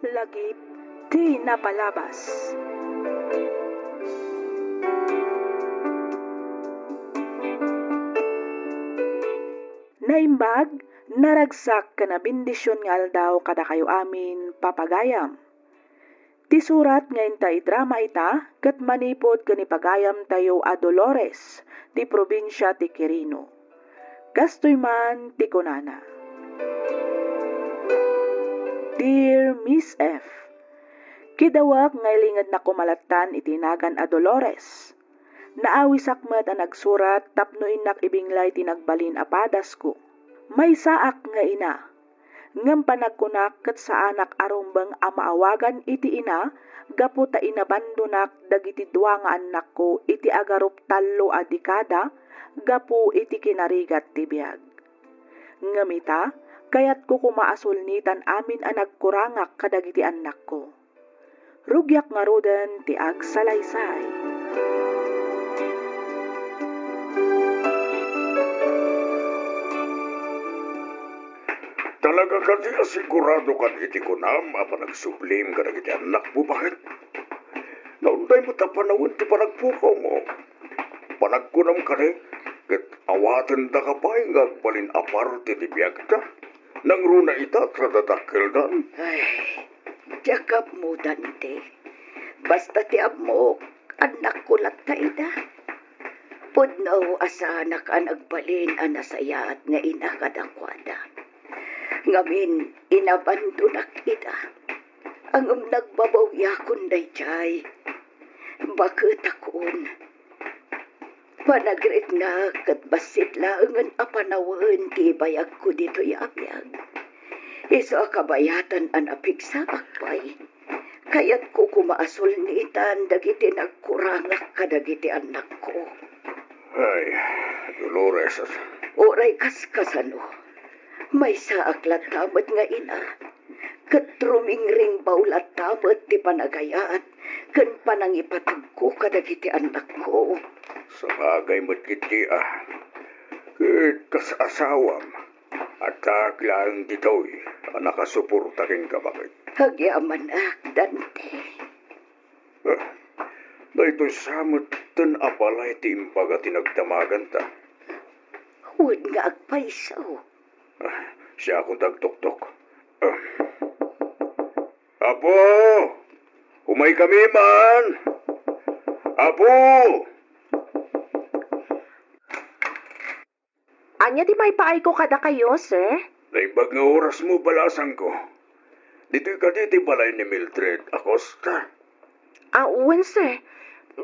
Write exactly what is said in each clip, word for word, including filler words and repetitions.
Lagip ti napalabas. Naimbag, naragsak ken a bendision nga aldaw kadakayo amin, papagayam. Ti surat nga inta idrama ita ket manipud ken ni pagayamtayo a Dolores, ti probinsia ti Quirino. Kastoy man ti kunana, Dear Miss F, kidawak nga ilingednak koma lattan iti nagan a Dolores. Naawisak met a nagsurat tapno innak ibinglay ti nagbalin a padasko. Maysaak nga ina, ngem panagkunak ket saanak a rumbeng a maawagan iti ina gapu ta inabandonak dagiti dua nga annakko iti agarup tallo a dekada gapu iti kinarigat ti biag. Ngem ita, kayatko koma a sulnitan amin a nagkurangak kadagiti annakko. Rugiak ngaruden ti agsalaysay. Talaga kadi a sigurado kan iti kunam a panagsublim kadagiti annakmo, baket? Naunday met a panawen ti panagpukawmo. Panagkunam kadi, ket awatendaka pay nga agbalin a parte ti biagta. Nangruna ita ta dadakkeldan. Ay, diak ammo, Dante. Basta ti ammok, annakko latta ida. Pudno a saanak a nagbalin a nasayaat nga ina kadakuada. Ngamin, inabandonak ida. Ngem nagbabawiakon daydiay. Baketakon. Panagriknak ket bassit laengen a panawen ti ibayagko ditoy a biag. Isu a kabayatan a napigsaak pay. Kayatko koma a sulnitan dagiti nagkurangak kadagiti annakko. Ay, Dolores. Uray kaskasano, maysaak latta met nga ina, ket rumingringbaw latta met ti panagayat ken panangipategko kadagiti annakko. Sabagay met ketdi a, ket kas asawam, addaak laeng ditoy a nakasuporta kenka, baket? Agyamanak, Dante. Ah, daytoy sa metten a balay ti imbaga ti nagdamaganta. Wen nga agpayso. Ah, siakon ti agtoktok. Ah. Apo! Umaykami man! Apo! Ania ti maipaayko kadakayo, sir? Naimbag nga orasmo, balasangko. Ditoy kadi ti balay ni Mildred Acosta? Ah, wen, sir.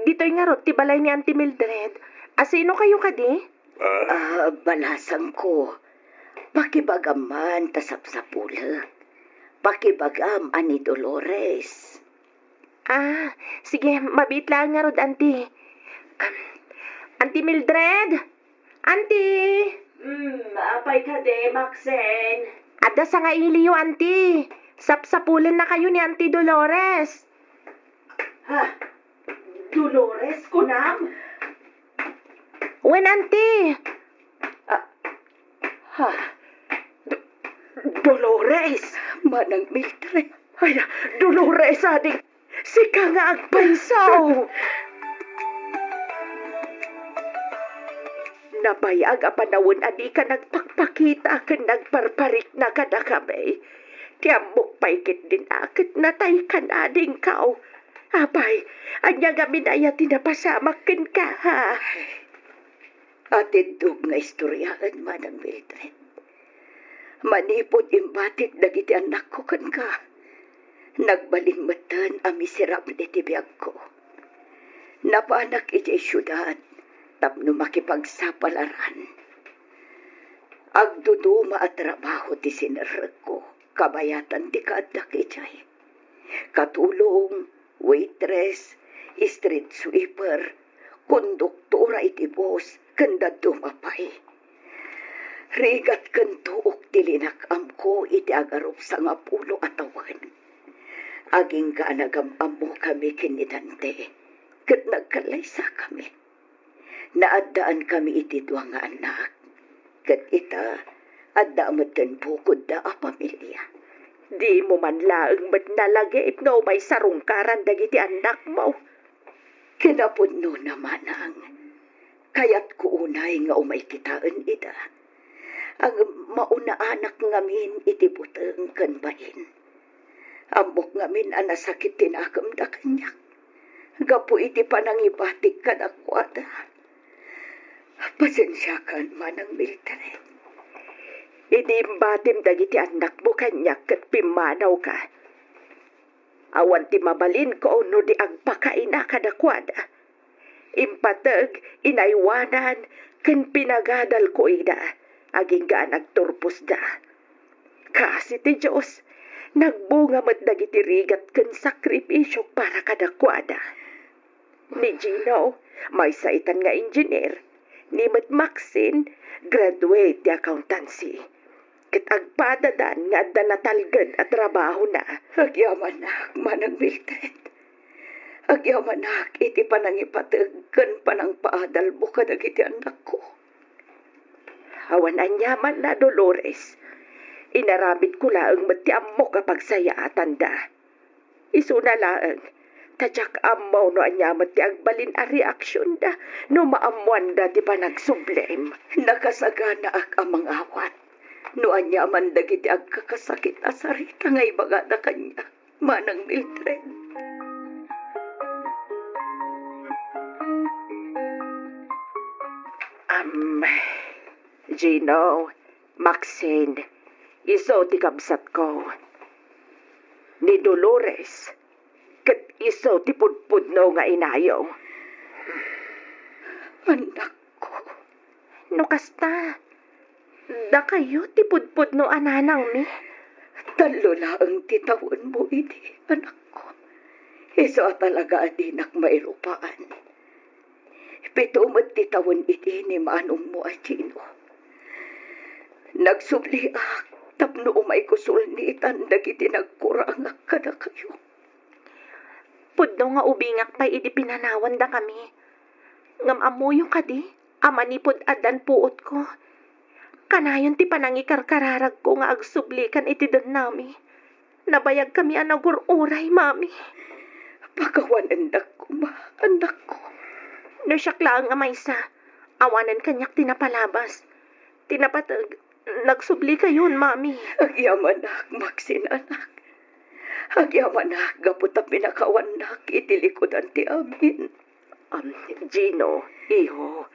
Ditoy ngarud ti balay ni Auntie Mildred. A sino kayo kadi? Ah. Ah, balasangko. Pakibagam man ta sapsapulek. Pakibagam a ni Dolores. Ah, sige, mabiit laeng ngarud, Auntie. Um, Auntie Mildred? Auntie! Hmm, apay kadi, Maxine? Adda sangailiyo, Auntie. Sapsapulennakayo ni Auntie Dolores. Ha? Dolores, kunam? Wen, Auntie. Ah, ha? Do-, Dolores! Manang Mildred. Ay, Dolores, ading. Sika nga agpayso! Nabayag a panawen a dika nagpakpakita ken nagparparikna kadakami. Ti ammok pay ketdin a ket nataykan adingko. Apay, ania ngamin aya ti napasamak kenka, ha? Atiddog nga istoriaen, Manang Mildred. Manipud imbatik dagiti annakko kenka, nagbalin metten a miserable ti biagko. Napanak idiay siudad tapno makipagsapalaran. Agduduma a trabaho ti sinerrekko, kabayatan ti kaaddak idiay. Katulong, waitress, street sweeper, konduktora iti bus, ken dadduma pay. Rigat ken tuok ti linak-amko iti agarup sangapulo a tawen. Agingga a nagam-ammokami ken ni Dante, ket nagkallaysakami. Naaddaankami iti dua nga annak, ket ita, adda metten bukodda a pamilia. Dimo man laeng met nalagip nga umay sarungkaran dagiti annakmo. Kinapudnona, manang. Kayatko unay nga umay kitaen ida. Ngem maunaanak ngamin iti buteng ken bain. Ammok ngamin a nasakit ti nakemda kaniak gapu iti panangibatik kadakuada. Pasensiakan, Manang Mildred. Idi imbatim dagiti annakmo kaniak ket pimmanawka, awan ti mabalinko no di agpakaina kadakuada. Impateg, inaywanan, ken pinagadalko ida, agingga a nagturposda. Kaasi ti Dios, nagbunga met dagiti rigat ken sakripisiok para kadakuada. Ni Gino, maysa itan nga engineer. Ni met Maxine, graduate ti accountancy. Ket agpadadan nga adda natalged a trabahona. Agyamanak, Manang Mildred. Agyamanak iti panangipateg ken panangpaadalmo kadagiti annakko. Awan aniamanna, Dolores. Inaramidko laeng met ti ammok a pagsayaatanda. Isuna laeng, ta diak ammo no ania met ti agbalin a reaksionda no maammoanda ti panagsublim. Nakasaganaak a mangawat no aniaman dagiti agkakasakit a sarita nga ibagada kaniak, Manang Mildred. Am, Gino, Maxine, isu ti kabsatko. Ni Dolores, ket isu ti pudpudno nga inayo. Annakko. No kasta, dakayo ti pudpudno a nanangmi? Tallo laeng ti tawenmo idi, anakko. Isu a talaga a dinak mairupaan. Pito met ti tawen idi ni manongmo a Gino. Nagsubliak tapno umayko sulnitan dagiti nagkurangak kadakayo. Pudno nga ubingak pay idi pinanawandakami. Ngem ammoyo kadi a manipud addan puotko, kanayon ti panangikarkararagko nga agsublikan iti dennami. Nabayagkami a nagur-uray, Mami. Pakawanendak koma, annakko. No siak laeng a maysa, awanen kaniak ti napalabas. Ti napateg, nagsublikayon, Mami. Agyamanak, Maxine, anak. Agyamanak gapu ta pinakawannak iti likudan ti amin. Am, Gino, iho,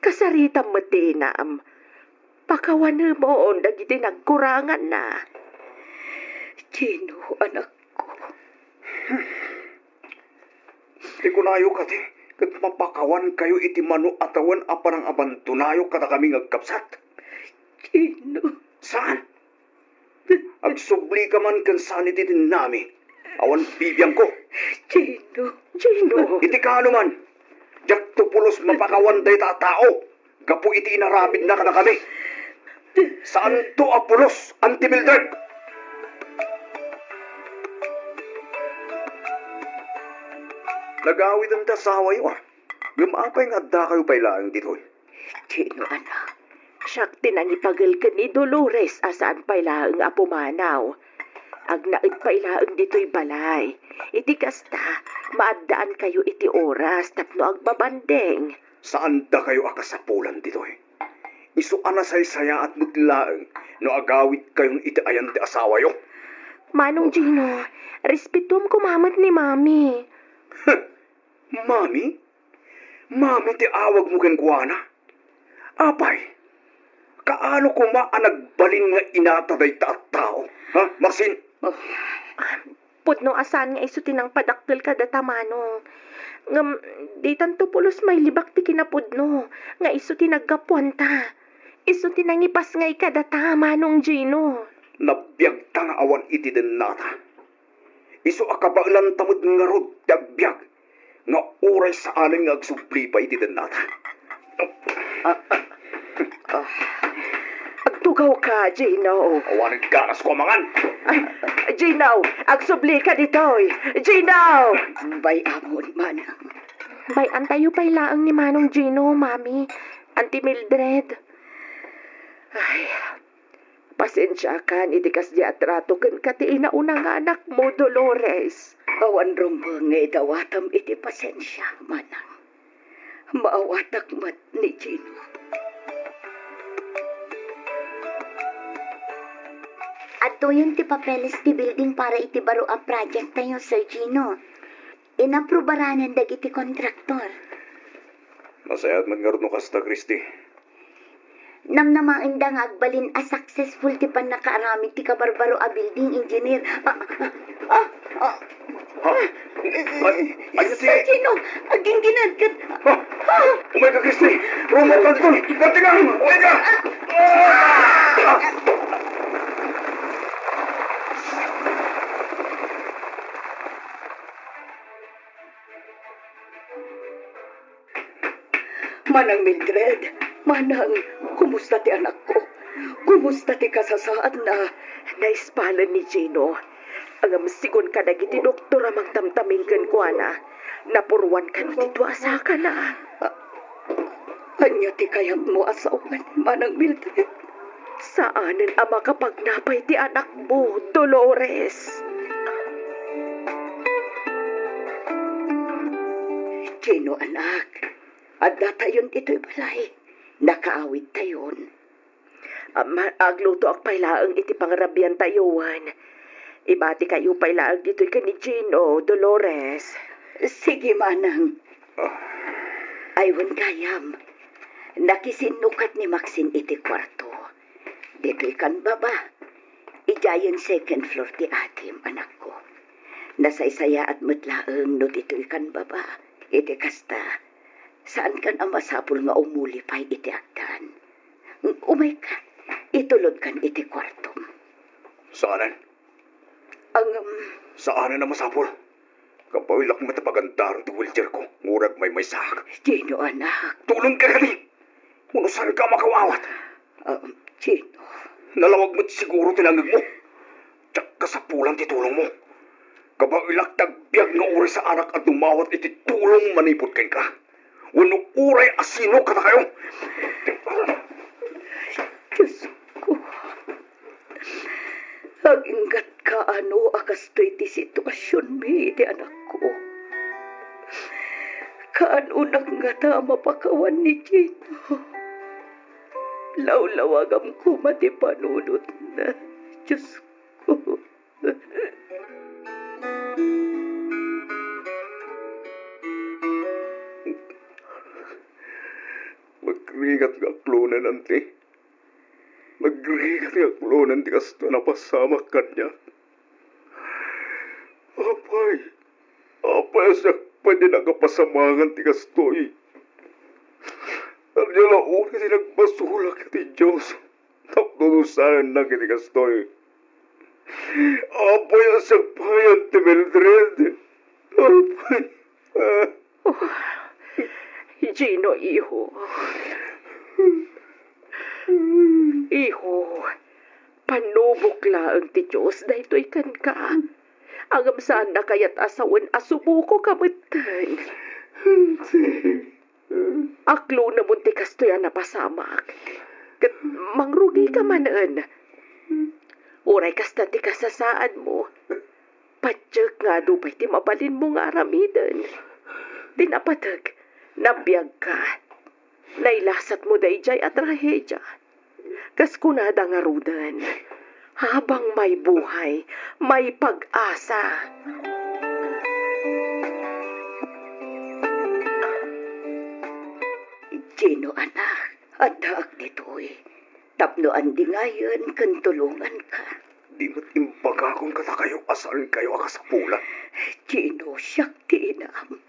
kasaritam met ti inam. Pakawanemon dagiti nagkuranganna. Gino, anakko. Ti kunayo kadi, ket mapakawankayo iti mano a tawen a panangabandonayo kadakami nga agkabsat? Gino. Saan? Agsublika man ken saan iti dennami. Awan bibiangko. Gino. Gino. Iti kaano man, diakto pulos mapakawan dayta a tao gapu iti inaramidna kadakami. Saanto a pulos, Auntie Mildred. Nagawiden ti asawayo, a. Ngem apay nga addakayo pay laeng ditoy? Gino, anak, siak ti nangipagel ken ni Dolores a saan pay laeng a pumanaw. Agnaed pay laeng ditoy balay. Iti kasta, maaddaankayo iti oras tapno agbabanding. Saandakayo a kasapulan ditoy. Isu a nasaysayaat met laeng no agawidkayon iti ayan ti asawayo. Manong Gino, respetuam koma met ni Mami. Mami? Mami ti awagmo kenkuana? Apay, kaano koma a nagbalin nga inata dayta a tao? Ha, Maxine? Oh. Pudno a saan nga isu ti nangpadakkel kadata, Manong. Ngem, ditanto pulos mailibak ti kinapudno nga isu ti naggapuanta. Isu ti nangipasngay kadata, Manong Gino. Nabiagta nga awan iti dennata. Isu a kabaelanta met ngarud ti agbiag nga uray saanen nga agsubli pay iti dennata. Ah, ah, ah. Agtugawka, Gino. Awan ganasko a mangan. Ay, Gino, agsublika ditoy. Gino! Bay-amon, Manang. Bay-antayo pay laeng ni Manong Gino, Mami. Auntie Mildred. Ay, Pasensiakan iti kasdi a trato kenka ti inauna nga anakmo, Dolores. Awan rumbeng nga idawatam iti pasensia, manang. Maawatak met ni Gino. Adtoyen ti papeles ti building para iti baro a project tayo, Sir Gino. Inaprubaran dagiti kontraktor. Nasayaat met ngarud no kasta, Christy. Namnamaenda nga agbalin a successful ti pannakaaramid ti kabarbaro a building engineer. Ah, ah, ah, ah. Ha? Ay, ay, Sir Gino, agingginagkat. Ha? Umayka, Christy! Rumbeng tanto! Gantingan! Umayka! Ah! Manang Mildred, manang, kumusta ti anakko? Kumusta ti kasasaadna? Naispalen ni Gino. Ngem sigun kadagiti doktor a mangtamtaming kenkuana, napuruan kano ti dua a sakana. A-, ania ti kayatmo a sawen, Manang Mildred? Saanen a makapagnapay ti anakmo, Dolores. Gino, anak, addatayon ditoy balay. Nakaawidtayon. Am, aglutoak pay laeng iti pangrabiantayo wen. Ibatikayo pay laeng ditoy ken ni Gino, Dolores. Sige, manang. Ah. Ay, wen gayam. Nakisinnukat ni Maxine iti kuarto. Ditoy kan baba. Idiayen second floor ti atim, anakko. Nasaysayaat met laeng no ditoy kan baba. Iti kasta, saankan a masapul nga umuli pay iti agtan. Umayka, itulodkan iti kuartom. Saanen? Ang, um, Saanen a masapul. Kabaelak met a pagandaron ti wheelchairko, uray agmaymaysaak. Gino, anak. Tulongka kadi! Wenno saanka a makaawat? Um, Gino. Nalawag met siguro ti nangngegmo. Diak kasapulan ti tulongmo. Kabaelak ti agbiag nga uray saanak a dumawat iti tulong manipud kenka. Wenno uray a sino kadakayo. Diosko, aginggatka no kastoy ti situasionmi iti anakko. Kaanonak ngata a mapakawan ni Gino. Lawlawagam koma ti panunotna, Diosko. Agrigat nga aklonen, Auntie. Agrigat nga aklonen ti kastoy a napasamak kaniak. Apay, apay a siak pay ti nakapasamak iti kastoy. Ania la uray ti nagbasolak iti Dios tapno dusaennak iti kastoy. Apay a siak pay, Auntie Mildred? Apay. Oh, Gino, iho. Iho, panubok laeng ti Dios daytoy kenka. Ngem saanna kayat a sawen a subukoka metten. Aklonemon ti kastoy a napasamak. Ket mangrugika manen. Uray kasta ti kasasaadmo, patiek nga adu pay ti mabalinmo nga aramiden. Ti napateg, nabiagka. Nailasatmo daydiay a trahedia. Kas kunada ngaruden, habang may buhay, may pag-asa. Gino, anak, addaak ditoy tapno andingayen ken tulonganka. Di met imbagakon kadakayo a saankayo a kasapulan. Gino, siak ti inam.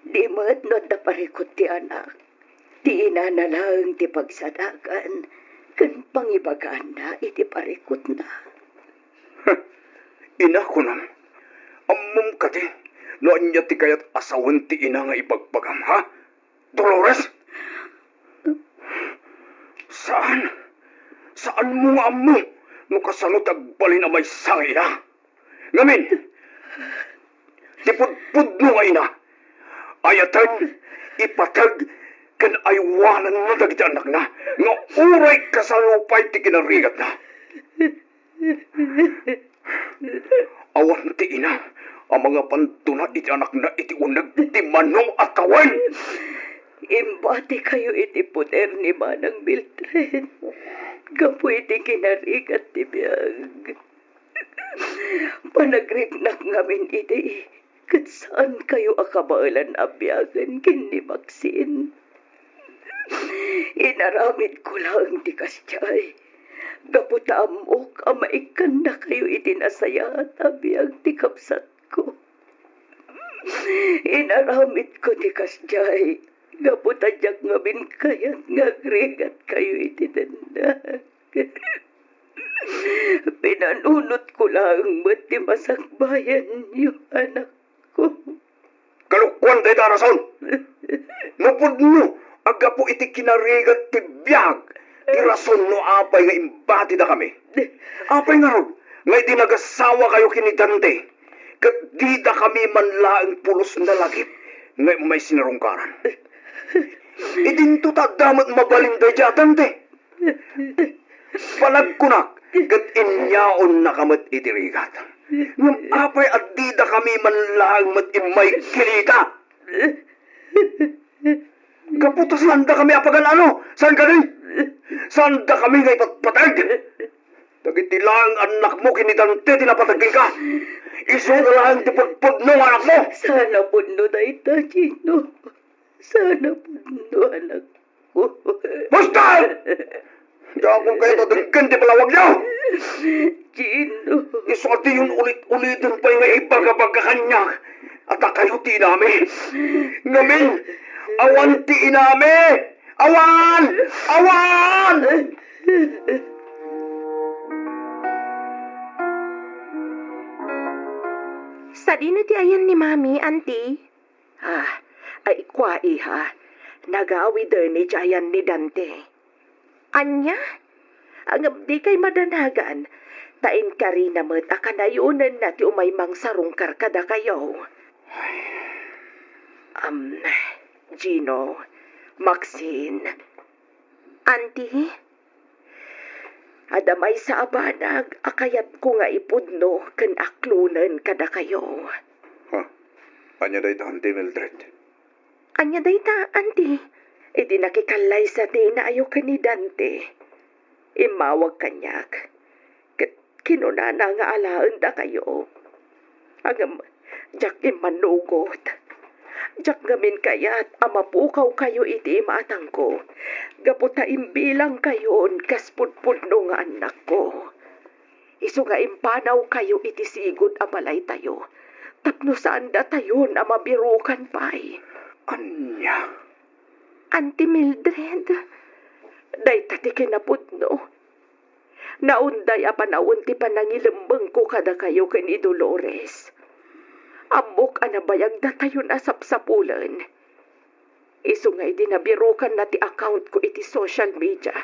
Di met no adda parikut ti anak, ti inana laeng ti pagsadagan ken pangibagana iti parikutna. Ina, kunam, ammom kadi no ania ti kayat a sawen ti ina nga ibagbagam, ha? Dolores? Saan? Saanmo nga ammo no kasano ti agbalin a maysa nga ina? Ngamin, ti pudpudno nga ina, ayaten, ipateg, ken aywananna dagiti annakna nga uray kasano pay ti kinarigatna. Awan ti ina a mangapan duna iti anakna iti uneg ti mano a tawen. Imbatikayo iti poder ni Manang Mildred gapu iti kinarigat ti biag. Panagriknak ngamin idi ket saankayo a kabaelan a biagen ken ni Maxine. Inaramidko laeng ti kasdiay gapu ta ammok a maikkannakayo iti nasayaat a biag ti kabsatko. Inaramidko ti kasdiay gapu ta diak ngamin kayat nga agrigatkayo iti dennak. Pinanunotko laeng met ti masakbayanyo, anakko. Kalokuan dayta a rason! No pudno a gapu iti kinarigat ti biag ti rason no apay nga imbatidakami, apay ngarud nga idi nagasawakayo ken ni Dante, ket didakami man laeng pulos nalagip nga immay sinarungkaran? Idinto ta adda met mabalin daydiay a Dante. Panagkunak ket inyaonnaka met iti rigat. Ngem apay a didakami man laeng met immay kinita? Gapu ta saandakami a pagan-ano? Saan kadi? Saandakami nga ipatpateg? Dagiti laeng annakmo ken ni Dante ti napateg kenka. Isu laeng ti pudpudno nga anakmo. Saan a pudno dayta, Gino. Saan a pudno, anakko. Basta! Diakon kayat a denggen ti palawagyo! Gino. Isu a diyon ulit-uliten pay nga ibaga-baga kaniak a ta kayo ti inami. Ngamin, awan ti inami! Awan! Awan! Sadino ti ayan ni Mami, Auntie? Ah, ay, kua, iha. Nagawiden idiay ayan ni Dante. Ania? Ngem dikay madanagan, ta inkarina met a kanayonenna ti umay mangsarungkar kadakayo. Am, Gino, Maxine, Auntie, adda maysa a banag a kayatko nga ipudno ken aklonen kadakayo. Ha? Ania dayta, Auntie Mildred? Ania dayta, Auntie? Idi nakikallaysa ti inaayo ken ni Dante, immawag kaniak. Ket kinunana nga alaendakayo. Ngem diak immanugot. Diak ngamin kayat a mapukawkayo iti imaatangko, gapu ta imbilangkayon kas pudpudno nga annakko. Isu nga impanawkayo iti sigud a balaytayo tapno saandatayon a mabirukan pay. Ania? Auntie Mildred, dayta ti kinapudno. Naunday a panawen ti panangilemmengko kadakayo ken ni Dolores. Ammok a nabayagdatayon a sapsapulen. Isu nga idi nabirukanna ti accountko iti social media,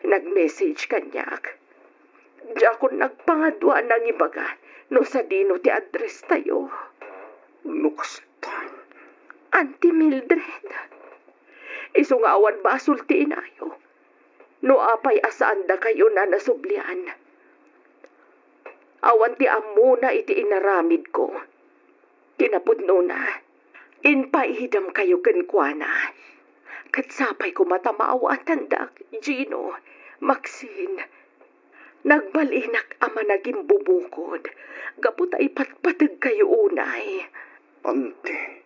nag-message kaniak. Diakon nagpangadua a nangibaga no sadino ti address-tayo. No kasta. Auntie Mildred, isu nga awan basol ti inayo. No apay a saandakayon a nasublian. Awan ti ammona iti inaramidko. Kinapudnona, impaidamkayo kenkuana. Ket sapay koma ta maawatandak, Gino, Maxine. Nagbalinak a managimbubukod gapu ta ipatpategkayo unay. Auntie.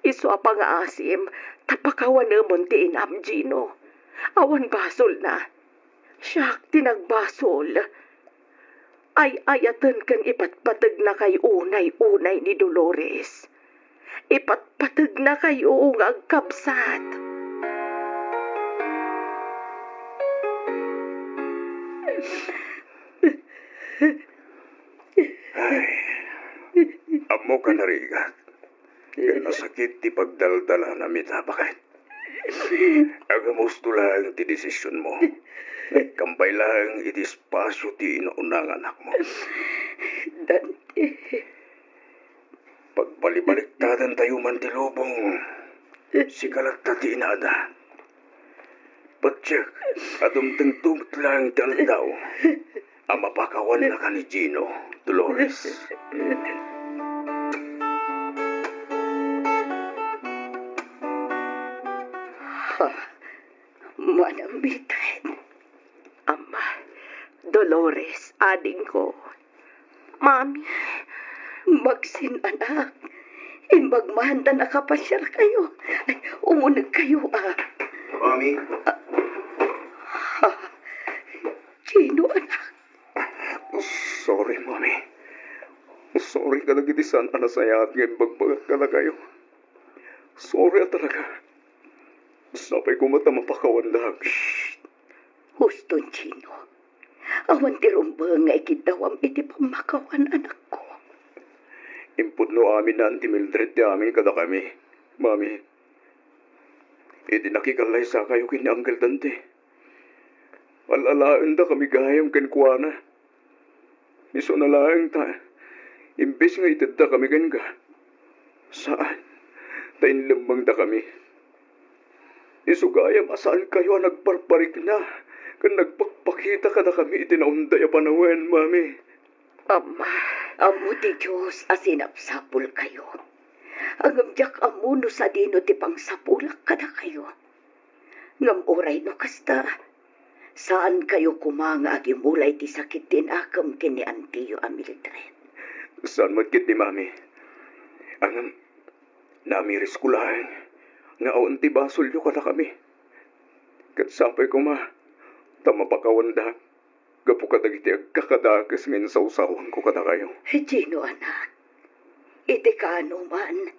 Isu a pangaasim ta pakawanemon ti inam, Gino. Awan basolna. Siak ti nagbasol. Ay-ayaten ken ipatpategnakay unay-unay ni Dolores. Ipatpategnakayo nga agkabsat. Ay, ammok a narigat. Ken nasakit ti pagdaldalanami ta baket. Agmusto laeng ti desisionmo. Kampay laeng iti espasio ti inauna nga anakmo. Dante. Pagbalibaliktadantayo man ti lubong. Sika latta ti inada. Patiek a dumtengto met laeng ti aldaw a mapakawanna ken ni Gino, Dolores. Ha, Manang Mildred. Ama, Dolores, adingko. Mami. Maksin, anak. Imbag man ta nakapasiarkayo. Ay, umunegkayo, a. Mami. Ah, Gino, anak. Sorry, Mami. Sorry kadagiti saan a nasayaat nga imbagbaga kadakayo. Sorry a talaga. Sapay koma ta mapakawandak. Shh! Huston, Gino. Awan ti rumbeng nga ikiddawam iti pammakawan, anakko. Impudno amin ni Auntie Mildred ti amin kadakami, Mami. Idi nakikallaysakayo ken ni Uncle Dante, al-alaendakami gayam kenkuana. Isuna laeng ta, imbes nga iteddakami kenka, saan, ta inlemmengdakami. Isu gayam a saankayo a nagparparikna ken nagpakpakita kadakami iti naunday a panawen, Mami. Ama, ammo ti Dios a sinapsapulkayo. Ngem diak ammo no sadino ti pangsapulak kadakayo. Ngem uray no kasta, saankayo koma nga agimula iti sakit ti nakem ken ni antiyo a Mildred. Saan met ketdi, Mami. Ngem, naamirisko laeng nga awan ti basolyo kadakami. Ket sapay koma ta mapakawandak gapu kadagiti agkakadakes nga insawsawanko kadakayo. Gino, anak, iti kaanoman,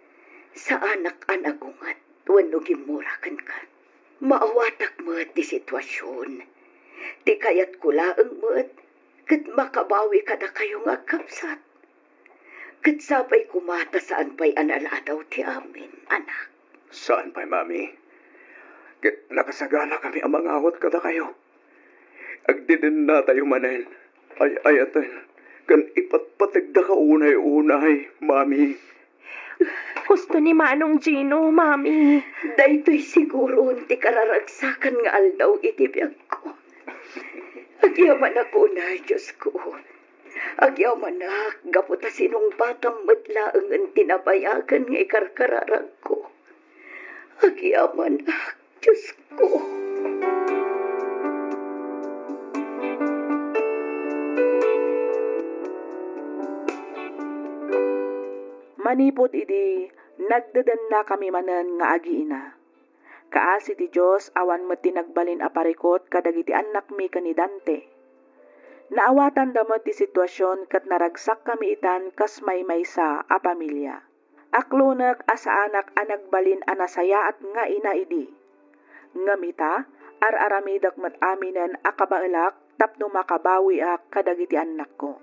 saanak a nagunget wenno gimmura kenka. Maawatak met ti situasion. Ti kayatko laeng met ket makabawi kadakayo nga agkabsat. Ket sapay koma ta saan pay a naladaw ti amin, anak. Saan pay, Mami. Ket nakasaganakami a mangawat kadakayo. Agdedennatayo manen. Ay-ayaten ken ipatpategdaka unay-unay, Mami. Husto ni Manong Gino, Mami. Daytoy siguron ti kararagsakan nga aldaw iti biagko. Agyamanak unay, Diosko. Agyamanak gapu ta sinungbatam met laengen ti nabayagen nga ikarkararagko. Agyamanak, Diosko. Manipud idi, nagdedennakami manen nga agiina. Kaasi ti Dios, awan met ti nagbalin a parikut kadagiti annakmi ken ni Dante. Naawatanda met ti situasion ket naragsakkami itan kas maymaysa a pamilia. Aklonek a saanak a nagbalin a nasayaat nga ina idi. Ngem ita, ar-aramidek met aminen a kabaelak tapno makabawiak kadagiti annakko.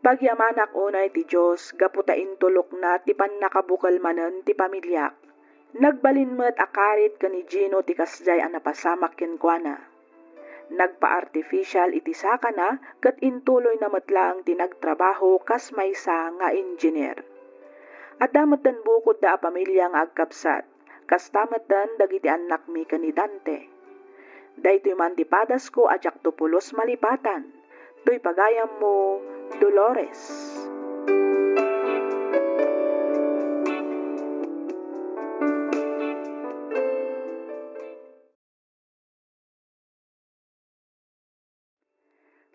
Pagyamanak unay ti Dios gapu ta intulokna ti pannakabukel manen ti pamiliak. Nagbalin met a karit ken ni Gino ti kasdiay a napasamak kenkuana. Nagpa-artificial iti sakana ket intuloyna met laeng ti nagtrabaho kas maysa nga engineer. Adda metten bukodda a pamilia nga agkabsat, kasta metten dagiti annakmi ken ni Dante. Daytoy man ti padasko a diakto pulos malipatan. Toy pagayammo, Dolores.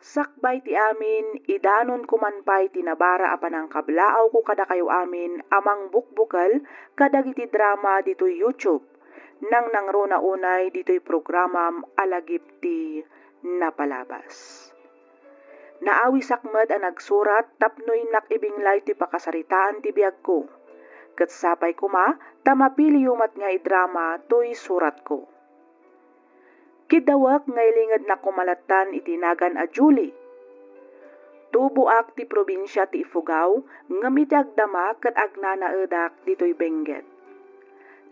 Sakbay ti amin, idanonko man pay ti nabara a panangkablaawko kadakayo amin a mangbukbukel kadagiti drama ditoy YouTube. Nangnangruna unay ditoy programam a lagip ti napalabas. Naawisak met a nagsurat tapno innak ibinglay ti pakasaritaan ti biagko. Ket sapay koma ta mapiliyo met nga idrama toy suratko. Kiddawek nga ilingednak koma lattan iti nagan a Julie. Tuboak ti probinsia ti Ifugao, ngem iti agdama ket agnanaedak ditoy Benguet.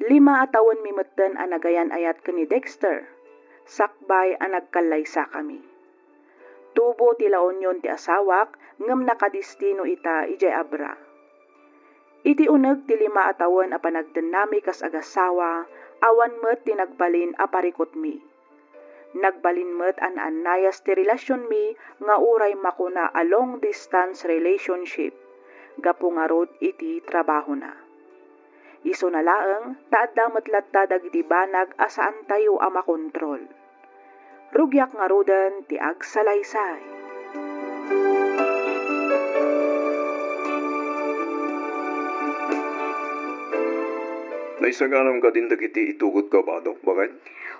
Lima a tawenmi metten a nagayan-ayat ken ni Dexter, sakbay a nagkallaysakami. Tubo ti La Union ti asawak, ngem nakadestino ita idiay Abra. Iti uneg ti lima a tawen a panagdennami kas agasawa, awan met ti nagbalin a parikutmi. Nagbalin met a naannayas ti relasionmi nga uray makuna a long distance relationship gapu ngarud iti trabahona. Isuna laeng ta adda met latta dagiti banag a saantayo a makontrol. Rugiak ngaruden ti agsalaysay. Naisaganam kadin dagiti itugotko a badok, baket?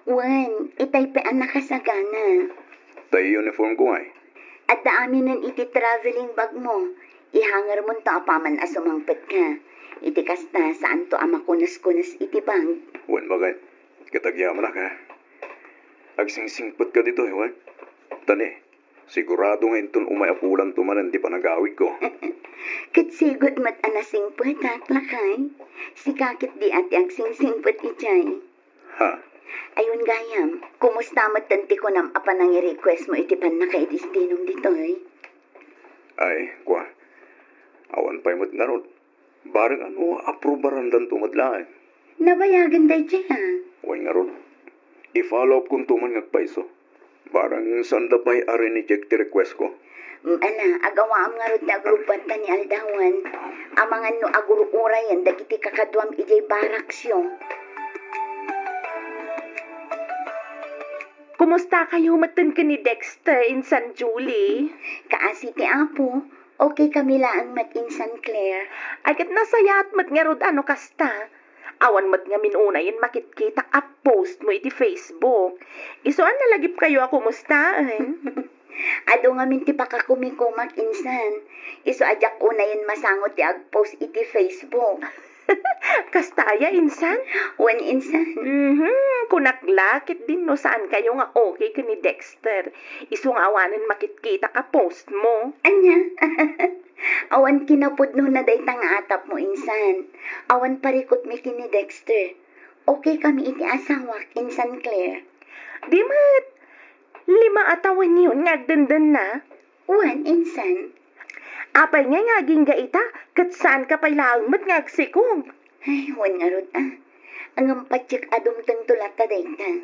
Wen, itay pay a nakasagana. Tay uniform ko ngay. Adda aminen iti traveling bag mo. Ihangermonto apaman a sumangpetka. Iti kasta, saanto a makunes-kunes iti bag. Wen, baket? Ket agyamanak, ha? Agsingsingpetka ditoy, wen? Tani, sigurado nga inton umay a pulanto manen ti panagawidko. Ket sigud met a nasingpetak, lakay. Sika ketdi a ti agsingsingpet idiay. Ha? Ayon gayam, kumusta met ti kunam a panangi-request mo iti pannakaidestinom ditoy? Ay, kua. Awan pay met ngarud. Bareng no aprobarandanto met laeng. Nabayagen daydiay, a. Wen ngarud. I-follow up konto man nga agpayso. Bareng saan da pay a rineject ti request ko. Mm, ala, agawaam ngarud ti agrubbatta ni aldawan. Amangan no agur-urayen dagiti kakaduam idiay baraksyo. Kumusta kayo met ken ni Dexter, insan Julie? Kaasi ti Apo, okay kami laeng met insan Claire. Ay, ket nasayaat met ngarud a no kasta. Awan met ngamin unayen makitkitak a post mo iti Facebook. Isu a nalagipkayo a kumustaen. Adu ngamin ti pakakumikumak insan. Isu a diak unayen masango ti agpost iti Facebook. Kasta aya, insan? Wen, insan. Mhm, kunak la, ketdin no saankayo nga okay ken ni Dexter. Isu nga awanen makitkitak a post mo. Ania? Awan kinapudnona dayta nga atap mo, insan. Awan parikutmi ken ni Dexter. Okay kami iti asawak, insan Claire. Di met, lima a tawenyon nga agdendenna. Wen, insan. Apay ngay nga agingga ita, ket saanka pay laeng met nga agsikog? Ay, wen ngarud, a. Ngem patiek a dumtengto latta dayta.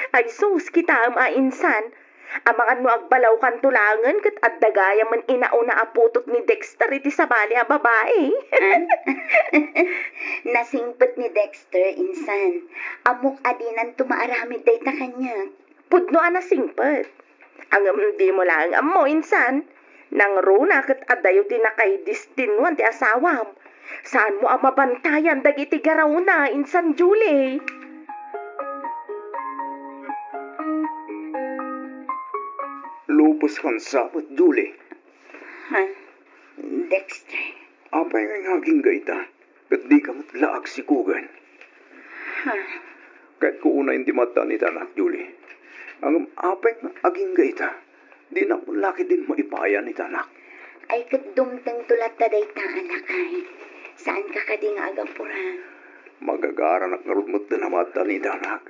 Ay sus, kitaem a insan. Amangan no agbalawkanto laengen ket adda gayamen inauna a putot ni Dexter iti sabali a babai. A? Nasingpet ni Dexter, insan. Ammok a dinanto maaramid dayta kaniak. Pudno a nasingpet. Ngem dimo laeng ammo, insan. Nangruna ket adayo ti nakaidestinuan ti asawam. Saanmo a mabantayan dagiti garawna, insan Julie. Lupos kan sapet, Julie. Ha? Dexter. Apay nga agingga ita? Ket dika met la agsikogen. Ha? Kayatko unayen ti maaddan itanak, Julie. Ngem apay nga agingga ita? Dinak met la ketdin maipayan itanak. Ay, ket dumtengto latta dayta a lakay. Saanka kadi nga agapura? Magagaranak ngarud met a maaddan itanak.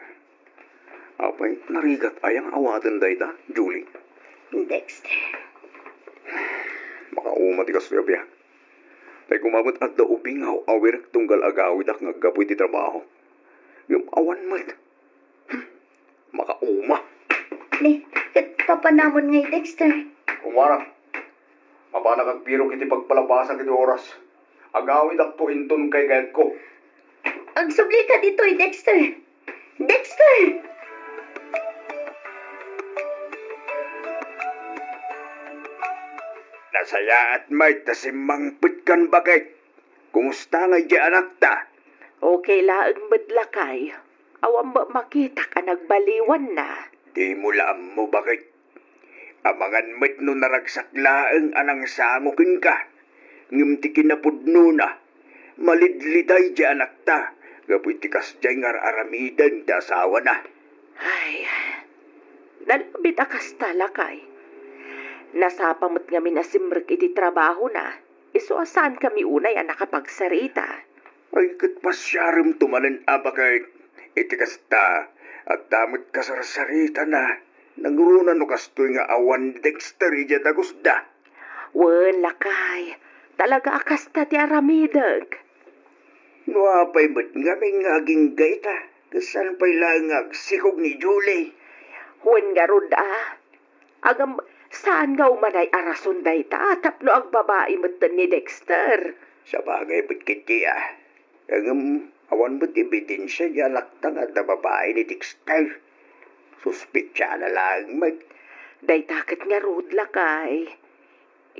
Apay, narigat aya nga awaten dayta, Julie? Dexter. Makauma ti kastoy a biag. Tay koma met adda ubing nga aw-awirek tunggal agawidak nga aggapu iti trabaho. Ngem awan met. Hmm, makauma. Ni, ket papanamon ngay, Dexter? Kumara, mapanak agbirok iti pagpalabasak iti oras. Agawidakto inton kaykayatko. Agsublika ditoy, Dexter. Dexter! Nasayaat met ta simmangpetkan, baket. Kumusta ngay diay anakta? Okay laeng met, lakay. Awan met makitak a nagbaliwanna. Dimo la ammo, baket. Amangan met no naragsak laeng a nangsango kenka, ngem ti kinapudnona, malidliday diay anakta gapu iti kasdiay nga ar-aramiden ti asawana. Ay, nalabit a kasta, lakay. Nasapa met ngamin a simrek iti trabahona, isu a saankami unay a nakapagsarita. Ay, ket pasiaremto manen a, baket. Iti kasta, adda met kasarsaritana. Nangruna no kastoy nga awan ni Dexter idiay dagusda. Wen, lakay. Talaga a kasta ti aramidek. No apay met ngamin nga agingga ita, ket saan pay laeng nga agsikog ni Julie? Wen ngarud a, agam, saan nga umanay a rason dayta tapno agbabai metten ni Dexter? Sabagay met ketdi a. Ngem awan met ebidensia ti anakta nga adda babai ni Dexter. Suspetsaanna laeng met. Dayta ket ngarud, lakay.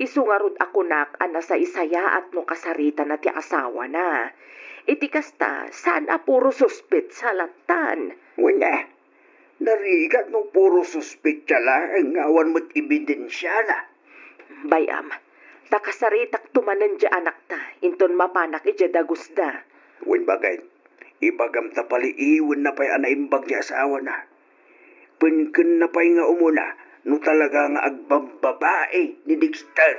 Isu ngarud a kunak a nasaysayaat no kasaritana ti asawana. Iti kasta, saan a puro suspetsa lattan. Wen a, narigat no puro suspetsa laeng nga awan met ebidensiana. Bay-am, ta kasaritakto manen ti anakta, inton mapanak idiay dagusda. Wen baket, ibagam ta paliiwenna pay a naimbag ti asawana. Penkenna pay nga umuna no talaga nga agbabbabai ni Dexter.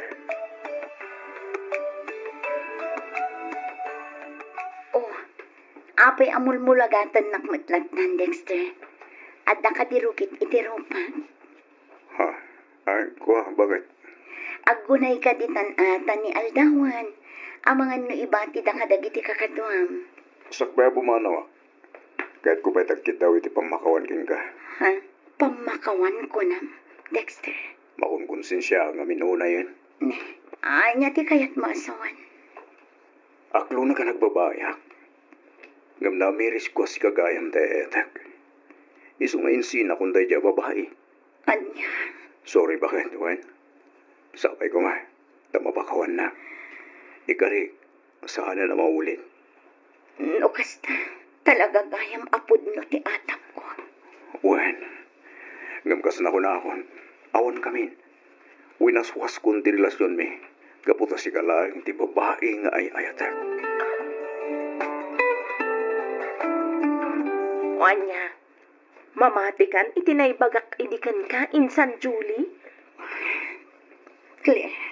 Oh, apay a mulmulagatennak met lattan, Dexter? Adda kadi rukit iti rupak? Ha? Ay, kua, baket? Aggunay kadi tan-a ta ni aldawan. Amangan no ibatida kadagiti kakaduam. Sakbay a pumanawak. Kayatko pay ti agkiddaw iti pammakawan kenka. Ha? Pammakawan, kunam, Dexter? Makunkonsensia ngamin unayen. Ne, ania ti kayatmo a sawen? Aklona ka nagbabaiak. Ngem namirisko a sika gayam ti ay-ayatek. Isu nga insinakon daydiay a babai. Ania? Sorry, baket, wen? Sapay koma, ta mapakawanna. Ikarik, saanen a maulit. No kasta, talaga gayam a pudno ti atapko. Wen, ngem kas nakunakon, awan kamin. Winaswaskon ti relasionmi, gapu ta sika laeng ti babai nga ay-ayatek. O ania, mamatikan iti naibagak idi kenka, insan Julie? Claire.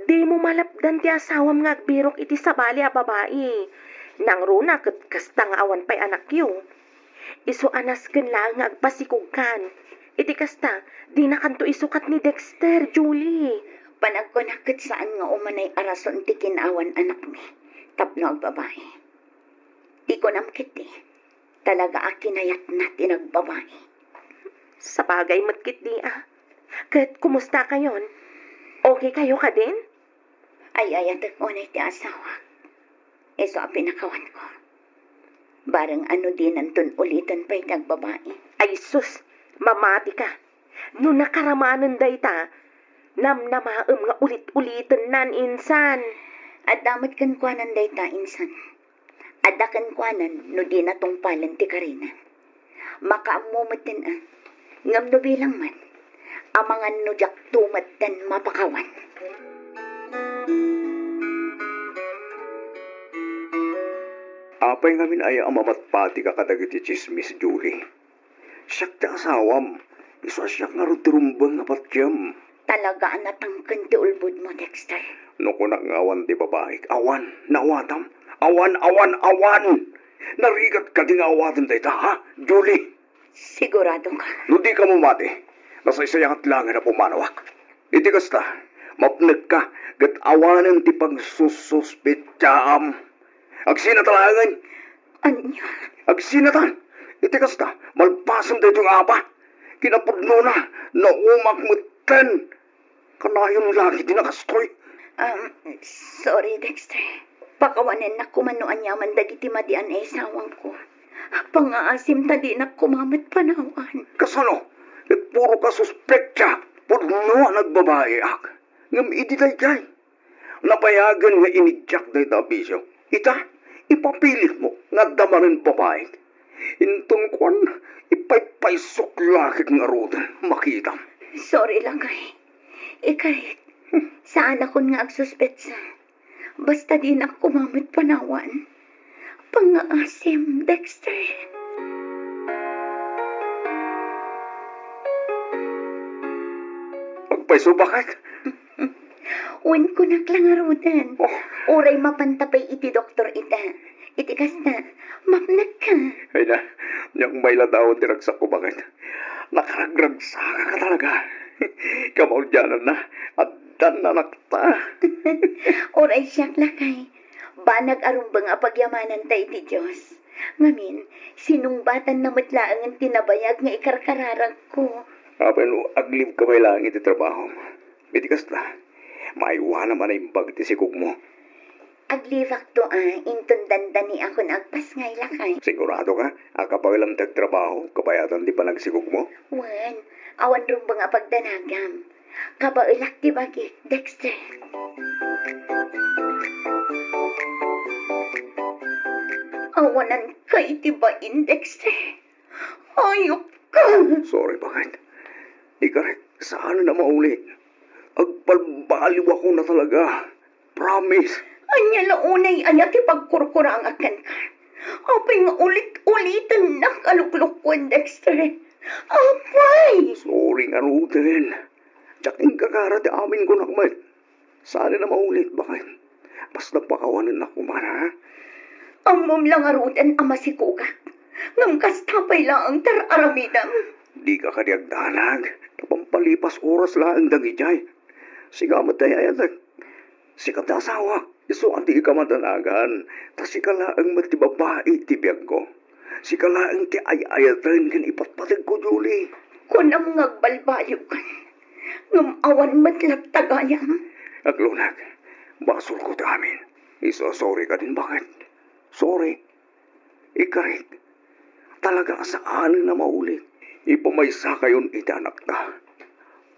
Dimo malapdan ti asawam nga agbirok iti sabali a babai. Nangruna ket kasta nga awan pay anakyo. Isu a nasken laeng nga agpasikogkan. Iti kasta, dinakanto isukat ni Dexter, Julie. Panagkunak ket saan nga umanay a rason ti kinaawan anakmi tapno agbabai. Ti kunam ketdi, talaga a kinayatna ti nagbabai. Sabagay met ketdi a. Ket kumusta kayon? Okay kayo kadin? Ay-ayatek unay ti asawak. Isu a pinakawanko. Bareng a no dinanton uliten pay ti agbabai. Ay sus, mamati ka. No nakaramanen dayta, namnamaem nga ulit-ulitennan insan. Adda met kenkuanan dayta insan. Adda kenkuanan no dina tungpalen ti karina. Makaammo metten a, ngem no bilang man, amangan no diakto metten mapakawan. Apay ngamin aya a mamatpatika kadagiti tsismis, Julie? Siak ti asawam. Isu a siak ngarud ti rumbeng nga patiem. Talaga a natangken ti ulbodmo, Dexter. No kunak nga awan ti babaik, awan, naawatam. Awan, awan, awan! Narigat kadi nga awatem dayta, ha, Julie? Sigurado ka? No di ka mamati, nasaysayaat laengen a pumanawak. Iti kasta, mapnekka ket awanen ti pagsususpetsaam. Agsinata laengen. Ania? Agsinata. Iti kasta, malpasen daytoy nga apa. Kinapudnona, naumak metten. Kanayon la iti nakastoy. Um, sorry, Dexter. Pakawanennak koma no aniaman dagiti madian a isawangko. Pangngaasim ta dinak koma met panawan. Kasano? Ket puro ka suspetsa. Pudno a nagbabaiak. Ngem idi daydiay, napayagen nga iniddiak dayta a bisio. Ita, ipapilitmo nga adda manen babaik. Inton kuan, ipaypaysok lakek ngaruden, makitam. Sorry, lakay. Ikarit, saanakon nga agsuspetsa. Basta dinak koma met panawan. Pangngaasim, Dexter. Agpayso, baket? Wen, kunak la ngaruden. Oh. Uray mapanta pay iti doktor ita. Iti kasta, mapnekka. Ay na, niak mailadawan ti ragsakko, baket? Nakaragragsakaka talaga. Kamaudiananna, at Tan nanakta. Uray siak, lakay. Banag a rumbeng a pagyamananta iti Dios. Ngamin, sinungbatanna met laengen ti nabayag nga ikarkararagko. Apay no aglibka pay laeng iti trabahom? Iti kasta, maaywanam a naimbag ti sikogmo. Aglibakto a inton dandaniakon agpasngay, lakay. Sigurado ka a kabaelam ti agtrabaho kabayatan ti panagsikogmo? Wen, awan rumbeng a pagdanagam. Kabaelak ti bagik, Dexter. Awananka iti bain, Dexter. Hayop ka! Sorry, bakit? Ikarek, saan na maulit. Agbalbaliwakon a talaga. Promise. Ania la unay aya ti pagkurkurangak kenka? Apay nga ulit-ulitennak a luklukkuen, Dexter? Apay! Sorry ngaruden. Diak inkakara ti amin kunak met. Saan na maulit, bakit? Basta pakawanennak koma, ha? Ammom la ngaruden a masikogak. Ngem kasta pay laeng ti ar-aramidem. Dika kadi agdanag. Napampalipas oras laeng dagidiay. Sika met ti ay-ayatek. Sika ti asawak, isu a dika madanagan, ta sika laeng met ti babai ti biagko. Sika laeng ti ay-ayaten ken ipatpategko, Julie. Kunam nga agbalbaliwka, ngem awan met latta gayam. Aglunag, basolko ti amin. Isu a sorry kadin, bakit? Sorry. Ikarik, talaga a saanen a maulit. Ipamaysakayon iti anakta.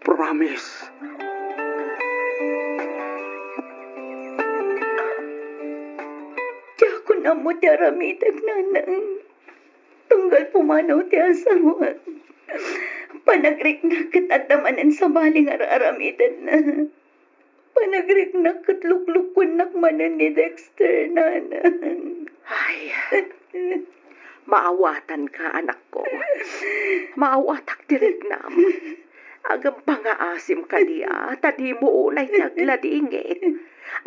Promise. Diakon ammo ti aramidek, nanang. Tunggal pumanaw ti asawak, panagriknak ket adda manen sabali nga ar-aramidenna. Panagriknak ket luklukkuennak manen ni Dexter, nanang. Ay, maawatanka, anakko. Maawatak ti riknam. Ngem pangaasim kadi a, ta dimo unay ti agladingit.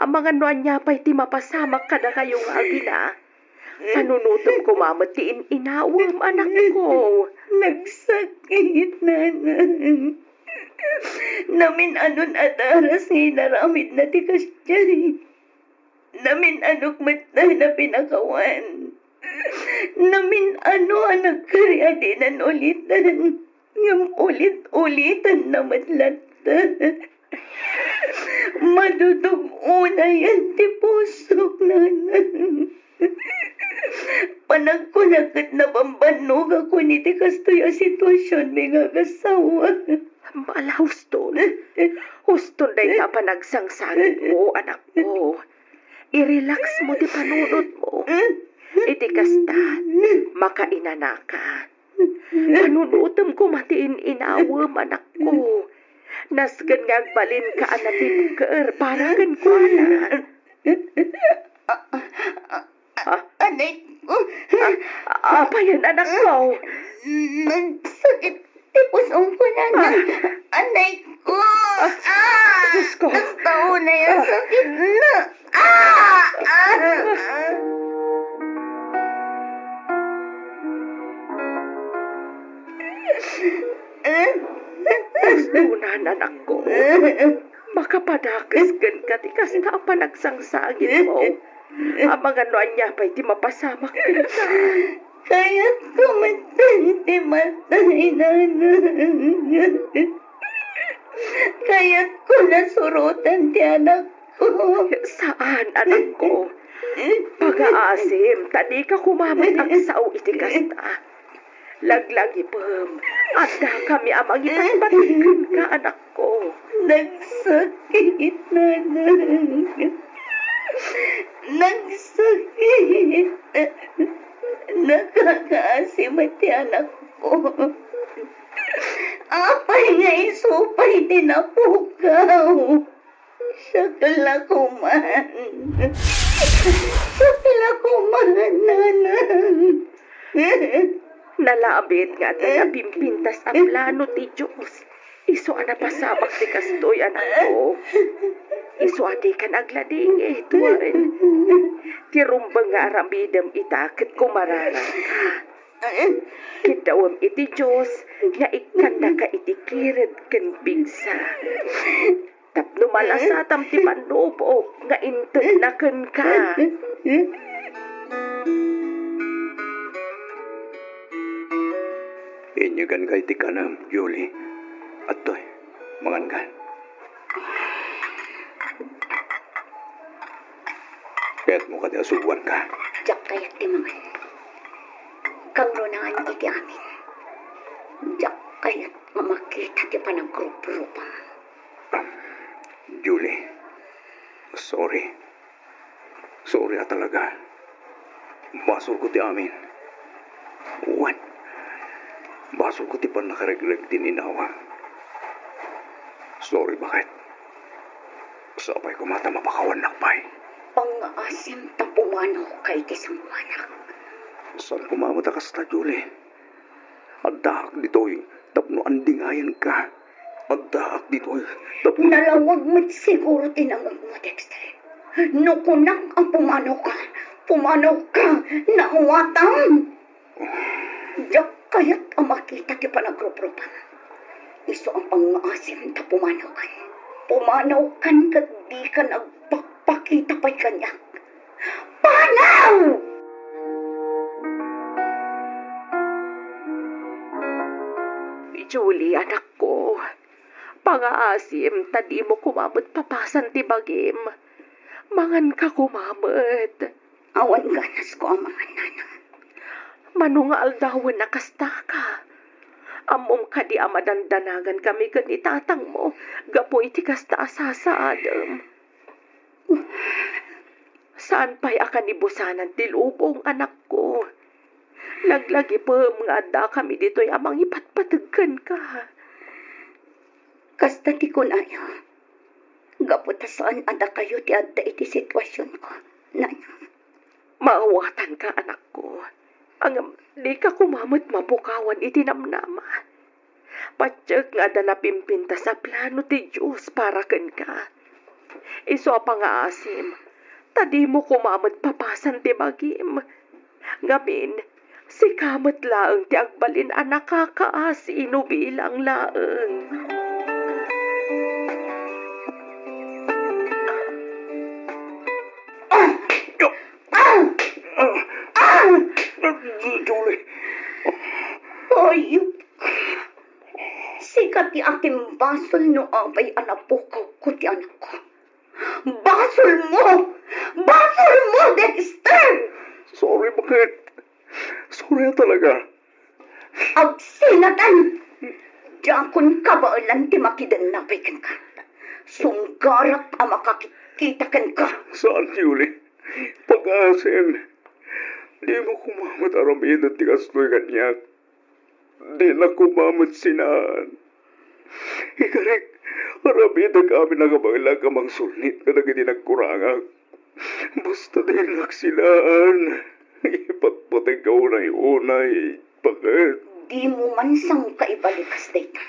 Amangan no ania pay ti mapasamak kadakayo nga agina. Panunotem koma met ti in-inawem, anakko. Nagsakit, nanang. Namin-anon a daras nga inaramidna ti kasdiay. Namin-anok met a pinakawan. Namin-ano a nagkari a dinan uliten. Ngem ulit-ulitanna met latta. Madudug-onayan ti pusok, nanang. Panagkunak ket nabambannogakon iti kastoy a situasionmi nga agassawa. Bala, huston. Huston dayta a panagsangsangitmo, anakko. I-relax mo ti panunotmo. Iti kasta, makainanaka. Panunotem koma ti in-inawem, anakko. Nasken nga agbalinka a natibker para kenkuana. Ah? Anay ko. Ah, apayen, anakko? Nagsakit ti pusongko, nanang. Ah. Anay ko. Ah, ah, Diyos ko. Nagtaunay a sakit na. Ah! Ah! Ah! Huston, anakko. Makapadakes kenka ti kasta a panagsangsangitmo. Amangan no ania pay ti mapasamak kenka. Kayatko metten ti matay, nanang. Kayatko nasurotan ti anakko. Saan, anakko. Pagaasim, ta dika koma met agsao iti kasta. Laglagipem, addakami a mangipatpateg kenka, anakko. Nagsakit, nanang. Nagsakit. Nakakaasi met ti anakko. Apay nga isu pay ti napukaw? Siak la koman. Siak la koman, nanang. Nalabit nga adda napimpintas a plano ti Dios. Isu a napasamak ti kastoy, anakko. Isu a dikan agladingit, wen. Ti rumbeng nga aramidem ita ket kumararagka. Kiddawem iti Dios nga ikkannaka iti kired ken pigsa. Tapno malasatam ti pannubo nga intedna kenka. Inyeganka iti kanem, Julie. Adtoy, manganka. Kayatmo kadi a suboanka? Diak kayat ti mangan. Kangrunaan iti amin. Diak kayat nga makita ti panagruprupam. Julie, sorry. Sorry a talaga. Basolko ti amin. Wen, basolko ti pannakaregreg ti ninawa. Sorry, baket. Sapay koma ta mapakawannak pay. Pangngaasim ta pumanawka iti sangoanak. Saan koma met a kasta, Julie? Addaak ditoy tapno andingayanka. Addaak ditoy tapno... Nalawag met siguro ti nangngegmo, Dexter. No kunak a pumanawka, pumanawka, naawatam. Diak kayat a makita ti panagruprupam. Isu a pangngaasim ta pumanawkan. Pumanawkan ket dikan agpakpakita pay kaniak. Panaw! Julie, anakko, pangngaasim ta dimo koma met papasan ti bagim. Manganka koma met. Awan ganasko a mangan, nana. Mano nga aldawen a kastaka? Ammom kadi a madandanagan kami ken ni tatangmo gapu iti kasta a sasaadem? Saan pay a kanibusanan ti lubong, anakko. Laglagipem nga adda kami ditoy a mangipatpateg kenka. Kasta ti kunayo, gapu ta saan a dakayo ti adda iti situasionko, nana. Maawatanka, anakko. Ngem dika koma met mapukawan iti namnama. Patiek nga adda napimpintas a plano ti Dios para kenka. Isu a pangngaasim ta dimo koma met papasan ti bagim. Ngamin, sika met laeng ti agbalin a nakakaasi no bilang laeng. Ah! Ah! Ah! Ah! Julie. Ay, sika ti akimbasol no apay a napukawko ti anakko. Basolmo! Basolmo, Dexter! Sorry, baket. Sorry talaga. Agsinatan! Diakon kabaelan ti makidenna pay kenka. Sunggarak a makakita kenka. Saan, Julie. Pangngaasim. Dimo koma met aramiden ti kastoy kaniak. Dinak koma met sinaan. Ikarik, aramidek amin a kabaelak a mangsulnit kadagiti nagkurangak. Basta dinak sinaan. Ipatpategka unay-unay, baket. Dimo man sangka ibalikas dayta.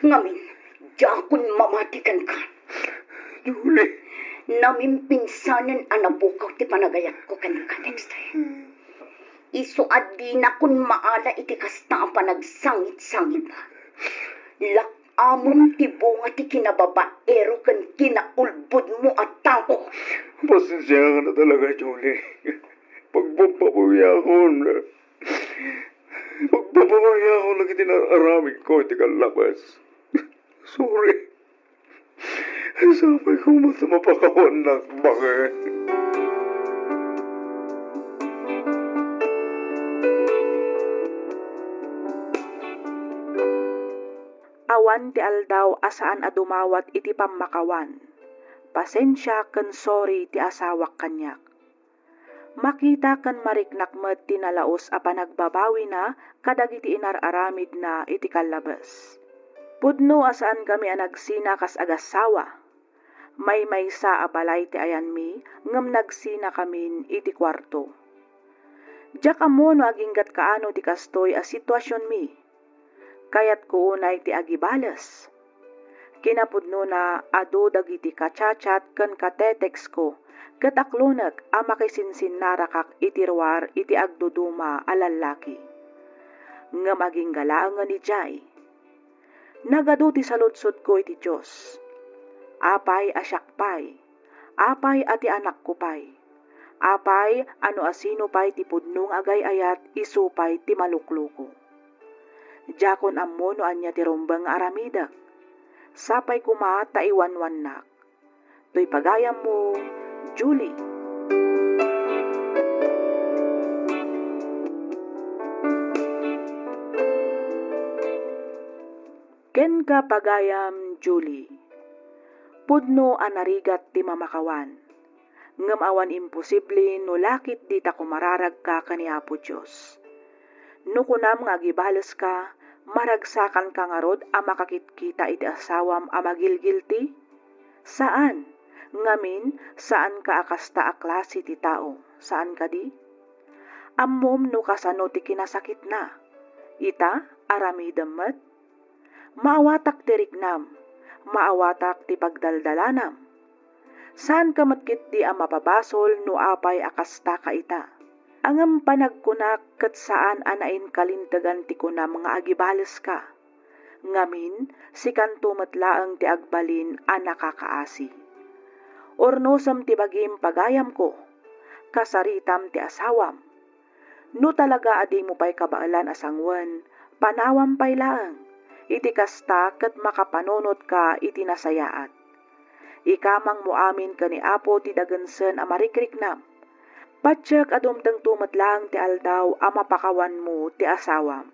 Ngamin, diakon mamati kenka. Julie. Namimpinsanen a napukaw ti panagayatko kenka, Dexter. Isu a dinakon maala iti kasta a panagsangit-sangit. Lak-amem ti bunga ti kinababaero ken kinaulbodmo a tao. Pasensiakan a talaga, Julie. Pagbabawiakon. Pagbabawiakon dagiti nar-aramidko iti kallabas. Sorry. Sapay koma ta mapakawannak, baket. Awan ti aldaw a saan a dumawat iti pammakawan. Pasensia ken sorry ti asawak kaniak. Makita ken mariknak met ti nalaus a panagbabawina kadagiti inar-aramidna iti kallabes. Pudno a saankami a nagsina kas agassawa. Maymaysa a balay ti ayanmi ngem nagsinakamin iti kuarto. Diak ammo no aginggat kaano ti kastoy a situasionmi. Kayatko unay ti agibales. Kinapudnona, adu dagiti ka-chat-chat ken ka-text-ko ket aklonek a makisinsinnarakak iti ruar iti agduduma a lallaki. Ngem agingga laengen idiay. Nagadu ti saludsodko iti Dios. Apay a siak pay? Apay a ti anakko pay? Apay a no asino pay ti pudno nga agay-ayat, isu pay ti malukloko? Diakon ammo no ania ti rumbeng nga aramidek. Sapay koma ta iwanwannak. Toy pagayammo, Julie. Kenka, pagayam Julie. Pudno a narigat ti mamakawan, ngem awan imposible no lakit dita kumararagka ken ni Apo Dios. No kunam nga agibaleska, maragsakanka ngarud a makakitkita iti asawam a magilgilti? Saan, ngamin, saanka a kasta a klase ti tao, saan kadi? Ammom no kasano ti kinasakitna. Ita, aramidem met. Maawatak ti riknam, maawatak ti pagdaldalanam. Saanka met ketdi a mapabasol no apay a kastaka ita. Ngem panagkunak ket saan a nainkalintegan ti kunam nga agibaleska. Ngamin, sikanto met laeng ti agbalin a nakakaasi. Urnosem ti bagim, pagayamko. Kasaritam ti asawam. No talaga a dimo pay kabaelan a sanguen, panawam pay laeng. Iti kasta ket makapanunotka iti nasayaat. Ikamangmo amin ken ni Apo ti dagensen a marikriknam. Patiek a dumtengto met laeng ti aldaw a mapakawanmo ti asawam.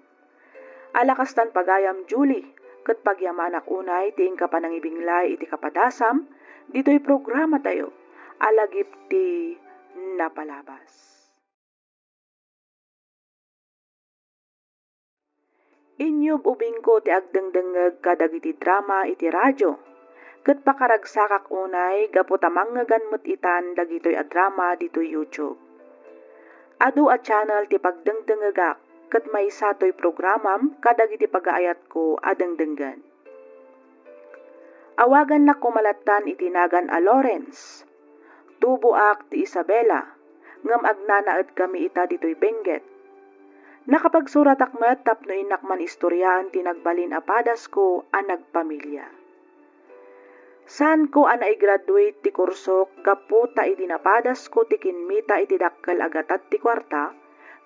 Ala kastan, pagayam Julie, ket pagyamanak unay ti inka panangibinglay iti kapadasam ditoy programatayo a Lagip ti Napalabas. Inyub-ubingko ti agdengdengngeg kadagiti drama iti radio, ket pakaragsakak unay gapu ta mangngegan met itan dagitoy a drama ditoy YouTube. Adu a channel ti pagdengdengngegak ket maysa toy programam kadagiti pagaayatko a dengdenggen. Awagannak koma lattan iti nagan a Lawrence. Tuboak ti Isabela, ngem agnanaedkami ita ditoy Benguet. Nakapagsuratak met tapno innak man istoriaen ti nagbalin a padasko a nagpamilia. Saanko a naigraduate ti kursok gapu ta idi napadasko ti kimmita iti dakkel a gatad ti kuarta,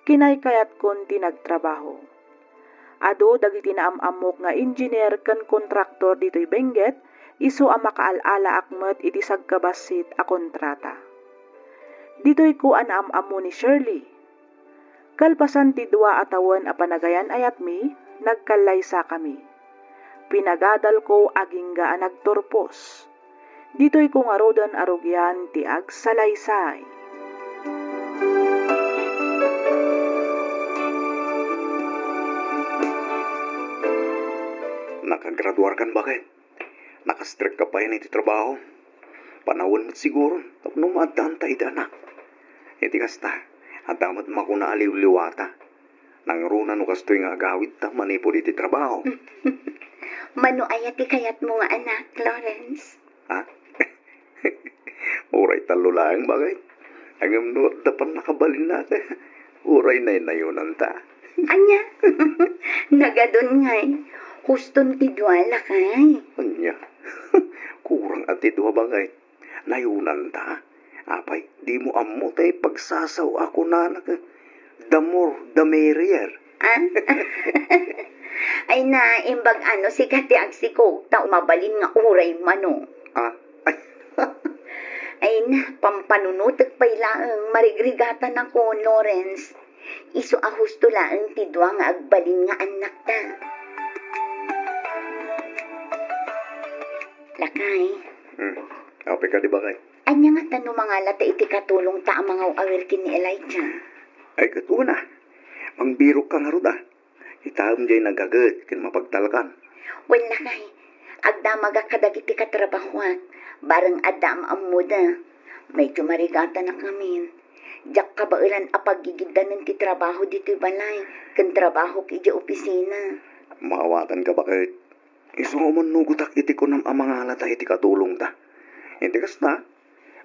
kinaykayatkon ti nagtrabaho. Adu dagiti naam-ammok nga engineer ken kontraktor ditoy Benguet, isu a makaal-alaak met iti sagkabassit a kontrata. Ditoyko a naam-ammo ni Shirley. Kalpasan ti dua a tawen a panagayan-ayatmi, nagkallaysakami. Pinagadalko agingga a nagturpos. Ditoyko ngaruden a rugian ti agsalaysay. Nakagraduarkan, baket? Nakastrekka pay iti trabaho? Panawen met siguro tapno maaddaanta iti anak. Iti kasta, adda met makuna a liwliwata. Nangruna no kastoy nga agawidta manipud iti trabaho. Mano aya ti kayatmo nga anak, Lawrence? Ha? Uray tallo laeng, baket. Ngem no adda pannakabalinna, uray naynayonanta. Ania? Nagadun ngay. Huston ti dua, lakay. Ania? Kurang a ti dua, baket. Nayonanta. Apay, dimo ammo tay pagsasaw a kunana ka, "The more, the merrier." Ah? Ay na, imbag ano, sika ti agsiko, ta mabalin nga uray mano. Ah? Ay. Ay na, pampanunotek pay laeng, marigrigatanakon, Lawrence. Isu a husto laeng ti dua nga agbalin nga annakta. Lakay. Hmm. Apay kadi, baket? Ania ngata no mangalata iti katulongta a mangaw-awir ken ni Elijah? Ay, ket una, mangbirokka ngarud a. Kitaem diay nagaget ken mapagtalkan. Wen, lakay, agdamagak kadagiti katrabahoak, bareng adda am-ammoda. Medyo marigatanak ngamin. Diak kabaelan a paggigiddanen ti trabaho ditoy balay ken trabahok idiay opisina. Maawatanka, baket. Isu nga umannugotak iti kunam a mangalata iti katulongta. Iti kasta,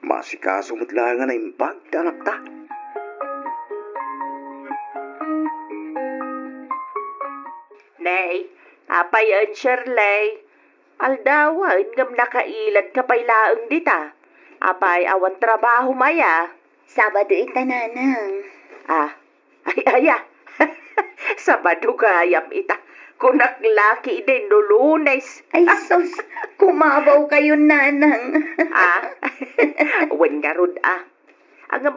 maasikaso met laeng a naimbag ti anakta. Nay, apay, Shirley? Aldawen ngem nakailadka pay laeng dita. Apay, awan trabahom aya? Sabado ita, nanang. Ah, ay, aya. Sabado gayam ita. Kunak la ketdin no Lunes. Ay, sus, kumabaw kayo, nanang. Ah, wen ngarud, ah. Ngem,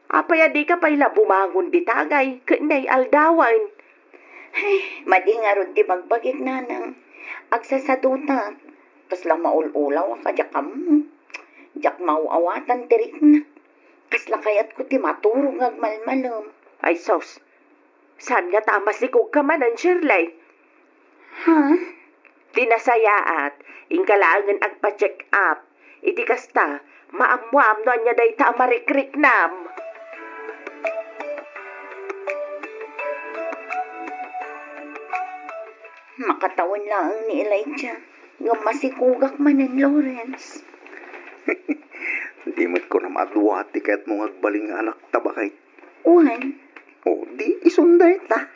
apay a dika pay la bumangon dita ngay ket nay aldawen? Ay, madi ngarud ti bagbagik, nanang. Agsasadutak. Kasla maul-ulaw a kadiak ammo. Diak maaw-awatan ti riknak. Kasla kayatko ti maturog nga agmalmalem. Ay, sus. Saan ngata a masikogka manen, Shirley? Ha? Ti nasayaat, inka laengen agpa-check up. Iti kasta, maammoam no ania dayta a marikriknam. Makatawen laeng ni Elijah, ngem masikogak manen, Lawrence. Di met kunam a dua ti kayatmo nga agbalin nga anakta, baket. Wen. O, di isun dayta.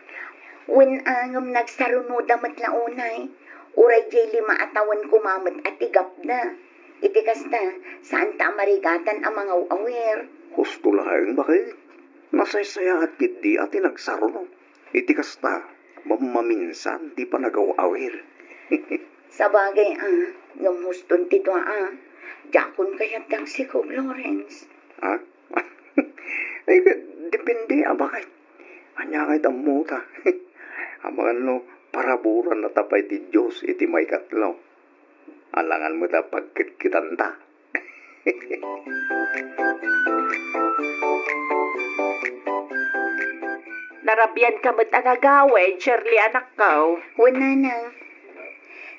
Wen, a, ngem nagsarunoda met la unay. Uray diay lima a tawen koma met a ti gapda. Iti kasta, saanta a marigatan a mangaw-awir. Husto laeng, baket. Nasaysayaat ketdi a ti nagsaruno. Iti kasta, mammaminsan ti panagaw-awir. Sabagay, a, ngem huston ti dua, a. Diakon kayat dagsikog, Lawrence. Ha? Ay, depende a, baket. Ania ngay ti ammota? Amangan no paraburan na ta pay ti Dios iti maikatlo. Alangan met a pagkitkitanta. Narabianka met a nagawid, Shirley, anakko. Wen, nanang.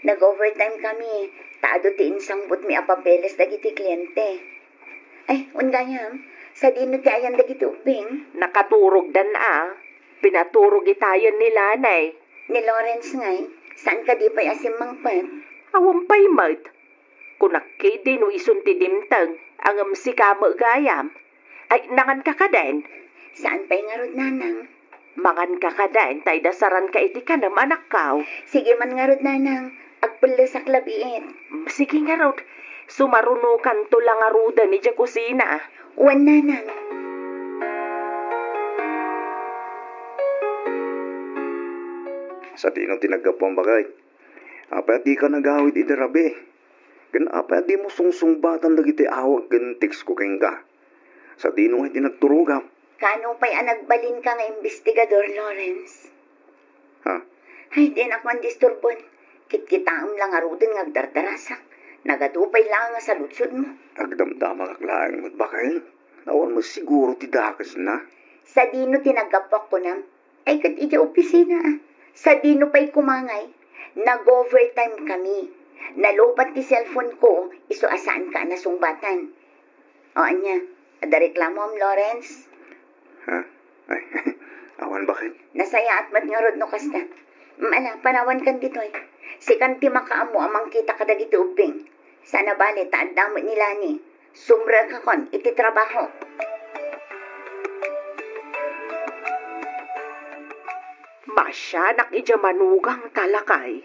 Nag-overtime kami, ta adu ti insangbutmi a papeles dagiti kliente. Ay, wen gayam, sadino ti ayan dagiti ubbing? Nakaturogdan a. Pinaturog itayen ni Lanay. Ni Lawrence ngay, saan kadi pay a simmangpet? Awan pay met. Kunak ketdi no isun ti dimteng, ngem sika met gayam. Ay, nanganka kadin? Saan pay ngarud, nanang. Manganka kadin, ta idasaranka iti kanem, anakko. Sige man ngarud, nanang. Agpellesak labiit. Sige ngarud. Sumarunokanto la ngaruden idiay kusina. Wen, nanang. Sadino ti naggapuam, baket? Apay a dika nagawid iti rabii? Ken apay a dimo sungsungbatan dagiti awag ken text ko kenka? Sadino ngay ti nagturogam? Kaano pay a nagbalinka nga imbestigador, Lawrence? Ha? Ay, dinak man disturbon. Kitkitaem la ngaruden nga agdardarasak. Nagadu pay laeng a saludsodmo. Agdamdamagak laeng met, baket. Awan met siguro ti dakesna. Sadino ti naggapuak kunam? Ay, ket idiay opisina, a. Sadino pay koma ngay? Nag-overtime kami. Nalobat ti cellphone ko, isu a saanka a nasungbatan. O, ania? Adda reklamoam, Lawrence? Ha? Ay, awan, baket. Nasayaat met ngarud no kasta. Mm, ala, panawankan ditoy. Sikan ti makaammo a mangkita kadagiti ubbing. Saan a bale ta adda met ni Lani. Sumrekakon iti trabaho. Masianak idiay manugang ta, lakay.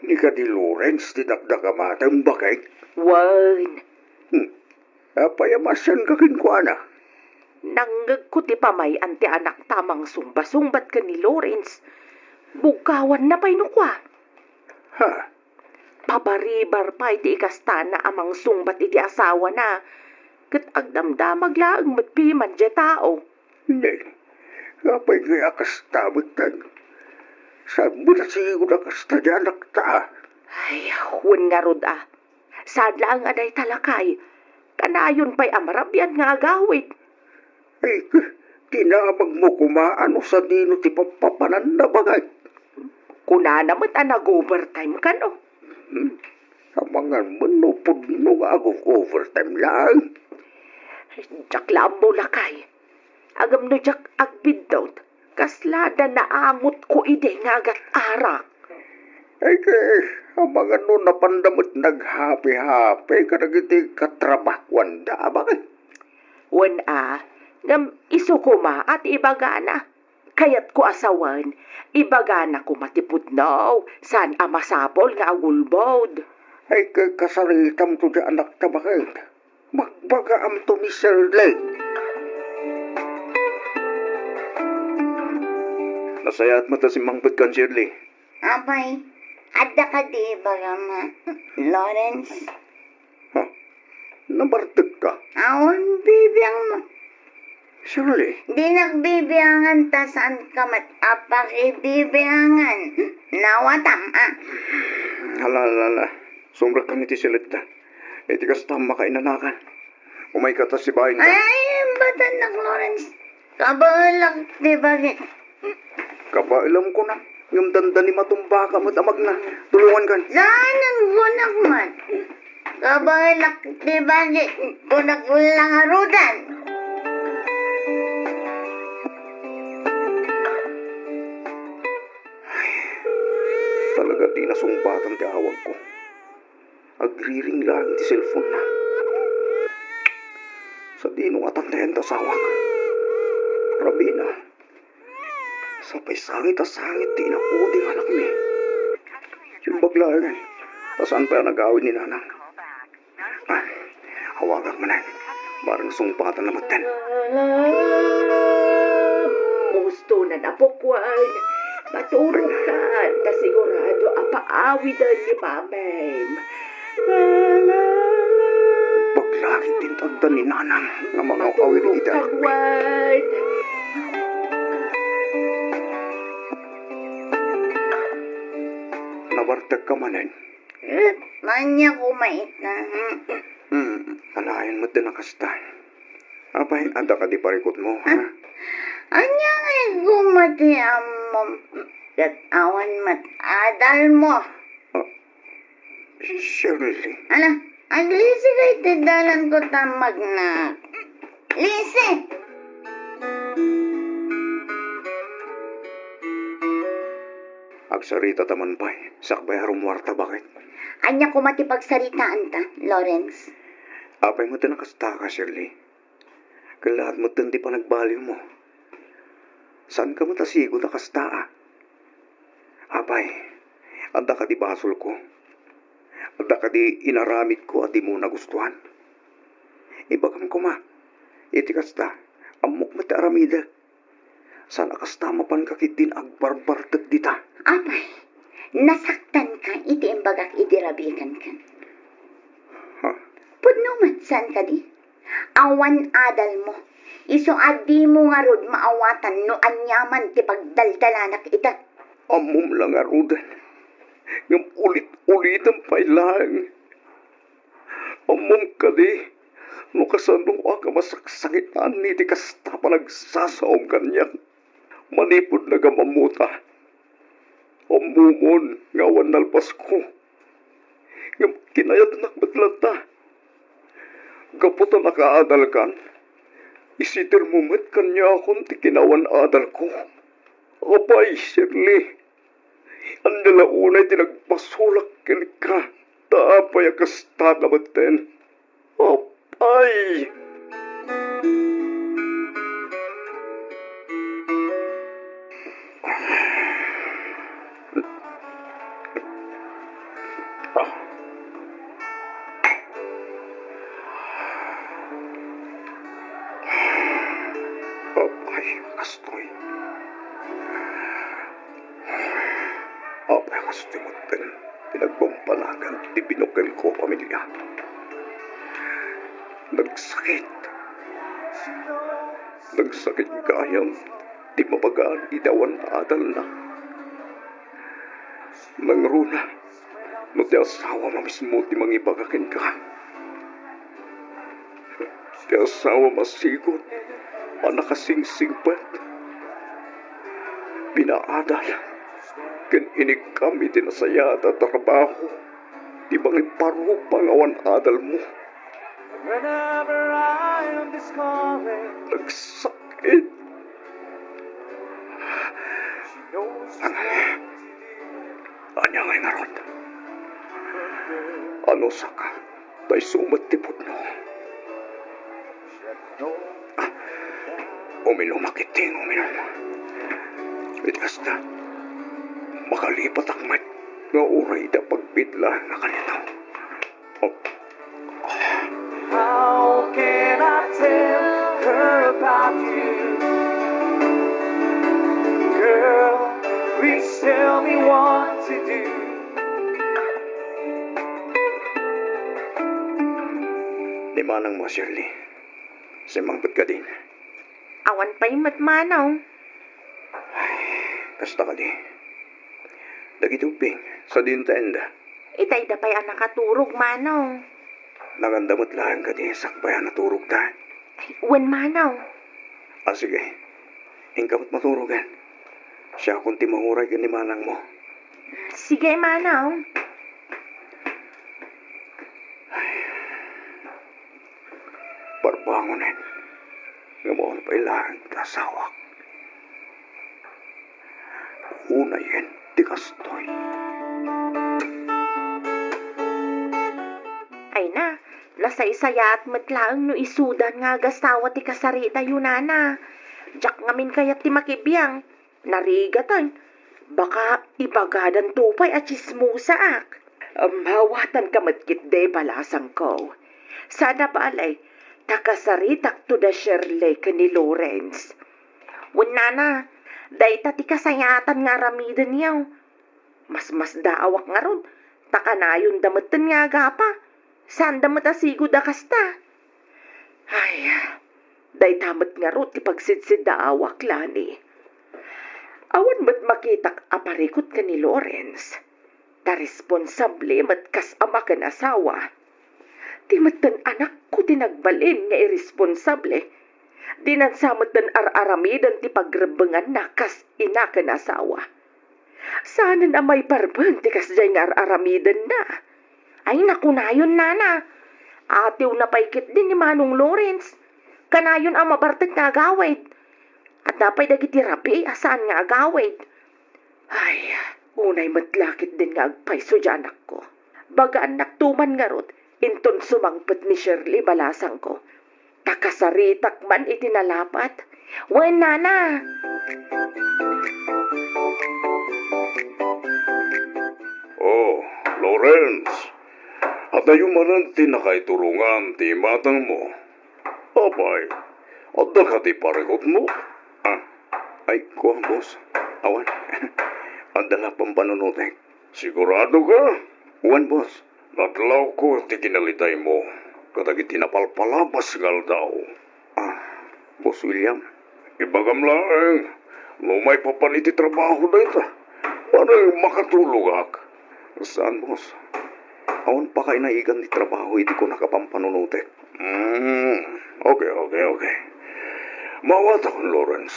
Ni kadi Lawrence ti dakdakamatem, baket? Wen. Hmm. Apay a masianka kenkuana? Nangngegko ti pamay-an ti anakta a mangsungbasungbat ken ni Lawrence. Bugkawanna pay no kua. Ha? Pabaribar pay ti ikastana a mangsungbat iti asawana, ket agdamdamag laeng met piman diay tao. Ne, apay ngay a kasta met, tan? Saan met a sigud a kasta diay anakta? Ay, wen ngarud a. Saan laeng a dayta, lakay. Kanayon pay a marabian nga agawid. Ay, kinamagmo koma a no sadino ti papapananna, baket. Kunana met a nag-overtime kano. Hmm. Amangan met no pudno nga ag-overtime laeng. Diak la ammo, lakay. Ngem no diak agbiddut, kaslada naangotko idi nga agat-arak. Ay, ket, amangan no napanda met naghapi-hapi kadagiti katrabahoanda, a, baket? Wen a, ngem isu koma a ti ibagana. Kayatko a sawen, ibagana koma ti pudno, saan a masapul nga agulbod. Ay, kay kasaritamto ti anakta baket. Magbagaamto ni Shirley. Nasayaat met a simmangpetkan, Shirley. Apay, adda kadi ibagam, Lawrence? Ha? Nabartekka? Awan bibiang mo. Shirley. Di nagbibiangan ta saan ka met a pakibibiangan. Nawatam, ah. Ala, ala, ala. Sumrekkan iti siletta. Iti kasta, makainanakan. Umayka ta sibaen ka. Ay, batanak, Lawrence. Kabaelak ti bagik. Kabaelam, kunam. Ngem dandani matumbaka met a magna. Tulongankan. Saan ang kunak man? Kabaelak ti bagik. Kunak lang arudan. Talaga, di nasungbatan ti awagko. Agriring laeng ti cellphone-na. Sadino nga tantayan ti asawak? Rabina. Sapay sangit a sangit ti inakudi nga anakmi. Simbag laeng, ta saan pay a nagawid ni Nanang. Ah, awagak manen. Barang sungpatan na metten. Musto na napukuan. Maturog ka, ta sigurado a paawiden ni Mamem. Baglagi ti intantan ni Nanang nga mangaw-awid iti anakmi. Nabartek ka manen. Eh, ania koma ita? Hmm, alaen met a kasta. Apay, adda kadi parikutmo, ha? Ania nga iguma ti ammom? Ket awan met adalmo. Ah, Shirley. Ala, aglisi ka iti dalanko ta magnak. Lisi! Agsarita ta man pay, sakbay a rumuarta, baket. Ania koma ti pagsaritaanta, Lawrence? Apay met a kasta ka, Shirley? Ket laat metten ti panagbaliwmo. Saanka met a sigud a kasta, a? Apay, adda kadi basolko? Adda kadi inaramidko a dimo nagustuan? Ibagam koma, iti kasta, ammok met ti aramidek. Saan a kasta mapanka ketdin agbarbartek dita? Apay, nasaktanka iti imbagak idi rabikanka. Ha? Pudno met, saan kadi? Awan adalmo. Isu a dimo ngarud maawatan no aniaman ti pagdaldalanak ita. Ammom la ngaruden. Ngem ulit-ulitem pay laeng. Ammom kadi no kasanoak a masaksangitan iti kasta a panagsasaom kaniak manipud nagam-ammota. Ammomon nga awan nalpasko. Ngem kinayatnak met latta. Gapu ta nakaadalkan, isitermo met kaniakon ti kinawan-adalko. Apay, Shirley, ania la unay ti nagpasulak kenka, ta apay a kasta ka metten? Apay! Apay, kastoy. Apay, kastoy metten ti nagpampanagan ti binukelko a pamilia. Nagsakit. Nagsakit gayam ti mabagaan iti awan adalna. Nangruna, no ti asawam a mismo ti mangibaga kenka. Ti asawam a sigud a nakasingsingpet, pinaadal, ken inikkam iti nasayaat a trabaho ti mangiparupang awan adalmo. Nagsakit. Ania ngay ngarud? Anusaka, ta isu met ti pudno. Ah, uminom a ketdi, uminom. Ket kasta, makalipatak met nga uray iti pagpidlaenna kanito. Oh. How can I tell her about you? Girl, please tell me what to do. Ni manangmo, Shirley. Simmangpet kadin. Awan pay met, Manong. Ay, kasta kadi. Dagiti ubbing, sadinta enda. Itayda pay a nakaturog, Manong. Nanganda met laeng kadi sakbay a naturogda? Ay, wen, Manong. Ah, sige. Inka met maturogen. Siakon ti manguray ken ni manangmo. Sige, Manong. Ay. Barbangonen, ngem awan pay laeng ti asawak. Unayen ti kastoy. Ay na, nasaysayaat met laeng no isudan nga agasawa ti kasaritayo, nana. Diak ngamin kayat ti makibiang. Narigatan. Baka ibagadanto pay a tsismosaak. Am, awatanka met ketdi, balasangko. Saan a bale, ta kasaritakto da Shirley ken ni Lawrence. Wen, nana, dayta ti kasayaatan nga aramidenyo. Masmasdaawak ngarud, ta kanayonda metten nga agapa. Saanda met a sigud a kasta. Ay, dayta met ngarud ti pagsidsiddaawak, Lani. Awan met makitak a parikut ken ni Lawrence. Ta responsable met kas ama ken asawa. Ti metten anakko ti nagbalin nga irresponsable. Dinansa metten ar-aramiden ti pagrebbenganna kas ina ken asawa. Saanen a maiparben ti kasdiay nga ar-aramidenna. Ay, nakunayon, nana. Atiwna pay ketdi ni Manong Lawrence. Kanayon a mabartek nga agawid. Adda pay dagiti rabii a saan nga agawid. Ay, unay met la ketdin nga agpayso diay anakko. Bagaannakto man ngarud, inton sumangpet ni Shirley, balasangko. Ta kasaritak man iti nalapat. Wen, nana. Oh, Lawrence, adayo manen ti nakaiturongan ti imatangmo. Apay, adda kadi parikutmo? Ah, ay, kua, boss. Awan. Adda la pampanunotek. Sigurado ka? Wen, boss. Nadlawko ti kinalitaymo kadagiti napalpalabas nga aldaw. Ah, Boss William. Ibagam laeng, no maipapan iti trabaho dayta, manang makatulogak. Saan, boss? Awan pakainaigan ti trabaho iti kunak a pampanunotek. Hmm, okay, okay, okay. Maawatakon, Lawrence.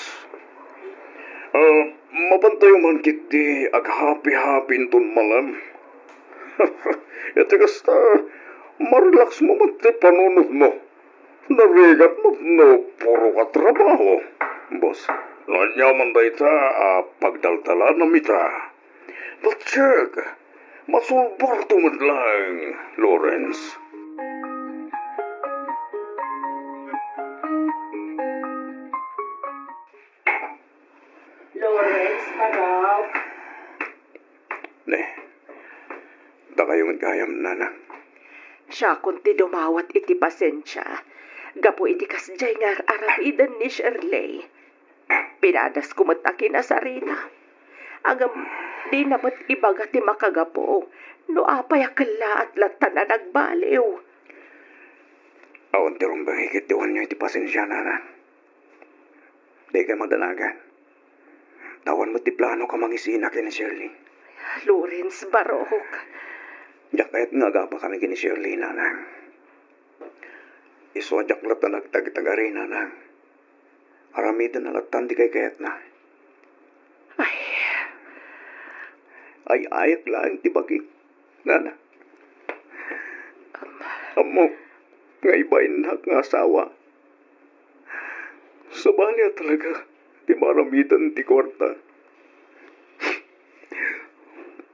Ah, mapantayo man ketdi aghapi-hapi inton malem. Iti kasta, marelaxmo met ti panunotmo. Narigat met no puro ka trabaho. Boss, no aniaman dayta a pagdaldalanam ita. But check, masulbarto met laeng, Lawrence. Lawrence, Barok. Ne, dakayo met gayam, nanang. Siakon ti dumawat iti pasensia gapu iti kasdiay nga ar-aramiden ni Shirley. Pinadasko met a kinasarita. Ngem dina met ibaga ti makagapu no apay a kellaat latta a nagbaliw. Awan ti rumbeng ket ti uwanyo iti pasensia, nanang. Dikay madanagan. Ta awan met ti planok a mangisina ken ni Shirley. Lawrence, Barok. Diak kayat nga agapakami ken ni Shirley, nanang. Isu a diak latta nagtagtagari, nanang. Aramidenna lattan ti kaykayatna. Ay. Ay-ayak laeng ti bagik, nanang. Ammok nga ibainnak nga asawa. Sabali a talaga ti maaramiden ti kuarta.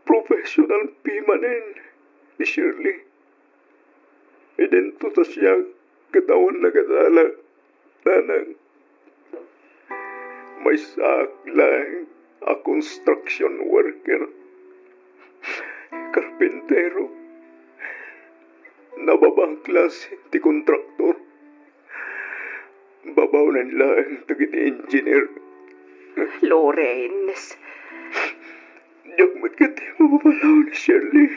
Professional fee manen ni Shirley. Idinto ta siak ket awan nagadala, nanang. Maysaak laeng a construction worker, karpintero, nababa a klase ti kontraktor, babaonen laeng dagiti engineer. Lawrence. Diak met ketdi mapapalaw ni Shirley,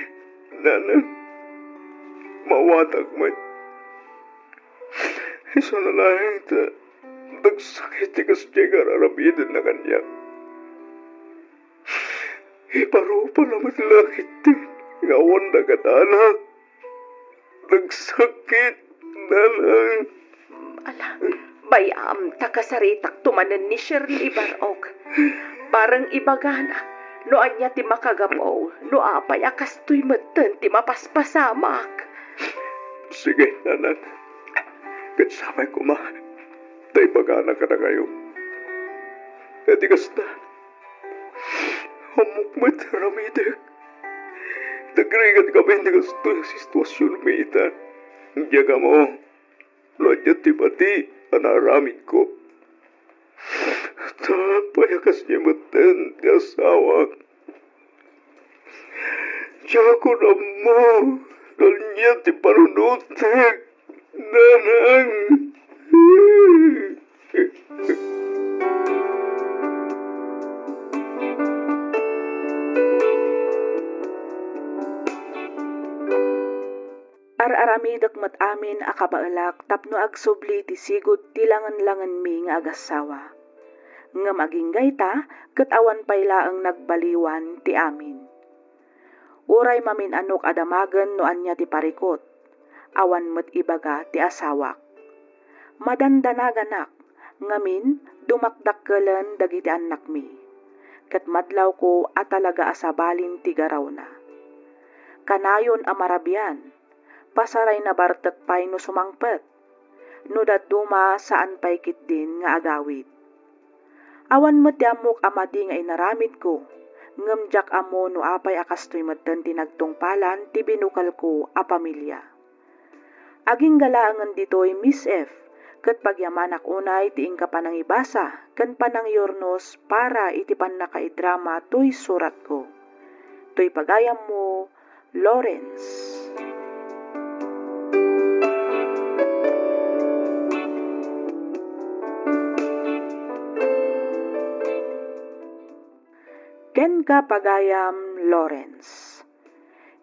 Nanang. Mawatak met. Isuna laeng ta dagsakit ti kasdiay nga ar-aramidenna kaniak. Iparupana met la ketdi nga awan dagiti anak. Dagsakit, Nanang. Ala, bay-am ta kasaritakto manen ni Shirley, Bar-ok. Bareng ibagana no ania ti makagapu, no apay a kastoy metten ti mapaspasamak. Sige, Nanang. Ket sapay koma ta ibagana kadakayo. Iti kasta, ammok met aramidek. Nagrigat kami iti kastoy a situasionmi ita. Diak ammo no ania ti pati a naaramidko. Ta apay a kasdiay metten ti asawak. Diakon ammo no ania ti panunotek, Nanang. Ar-aramidek met amin a kabaelak tapno agsubli ti sigud ti langenlangenmi nga agassawa. Ngem agingga ita, ket awan pay laeng nagbaliwan ti amin. Uray mamin-anok a damagen no ania ti parikut, awan met ibaga ti asawak. Madandanaganak, ngamin, dumakdakkelen dagiti annakmi. Ket madlawko a talaga a sabalin ti garawna. Kanayon a marabian, pasarayna bartek pay no sumangpet, no dadduma saan pay ketdin nga agawid. Awan met ti ammok a madi nga inaramidko, ngem diak ammo no apay a kastoy metten ti nagtungpalan ti binukelko a pamilia. Agingga laengen ditoy, Miss F, ket pagyamanak unay ti inka panangibasa ken panangyurnos para iti pannakaidrama toy suratko. Toy pagayammo, Lawrence. Kenka, pagayam Lawrence.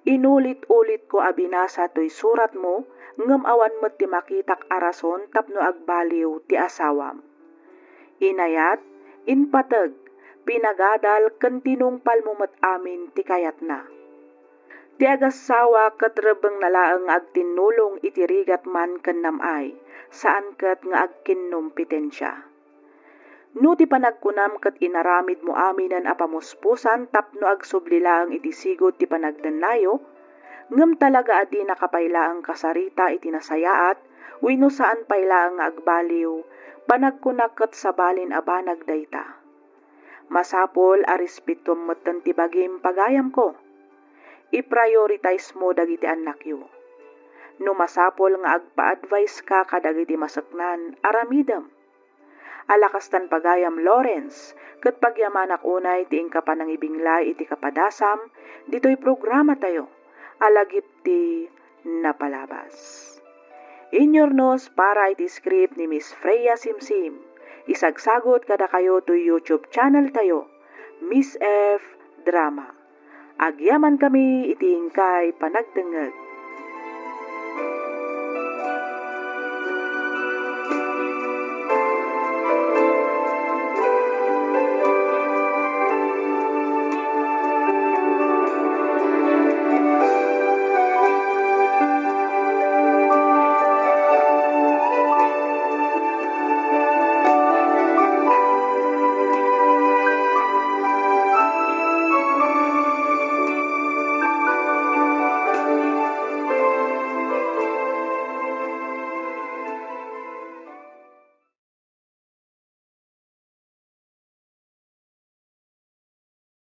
Inulit-ulitko a binasa toy suratmo, ngem awan met ti makitak a rason tapno agbaliw ti asawam. Inayat, impateg, pinagadal ken tinungpalmo met amin ti kayatna. Ti agassawa ket rebbengna laeng nga agtinnulong iti rigat man ken nam-ay, saan ket nga agkinnumpitensia. No ti panagkunam ket inaramidmo aminen a pamuspusan tapno agsubli laeng iti sigud ti panagdennayo, ngem talaga a dinaka pay laeng kasarita iti nasayaat wenno saan pay laeng nga agbaliw, panagkunak ket sabalin a banag dayta. Masapul a respetuem metten ti bagim, pagayamko. I-prioritize mo dagiti annakyo. No masapul nga agpa-advise ka kadagiti maseknan, aramidem. Ala kastan, pagayam Lawrence, ket pagyamanak unay ti inka panangibinglay iti kapadasam ditoy programatayo a Lagip ti Napalabas. Inyurnos para iti script ni Miss Freya Simsim. Isagsagut kadakayo toy YouTube channel tayo, Miss F Drama. Agyamankami iti inkay panagdengngeg.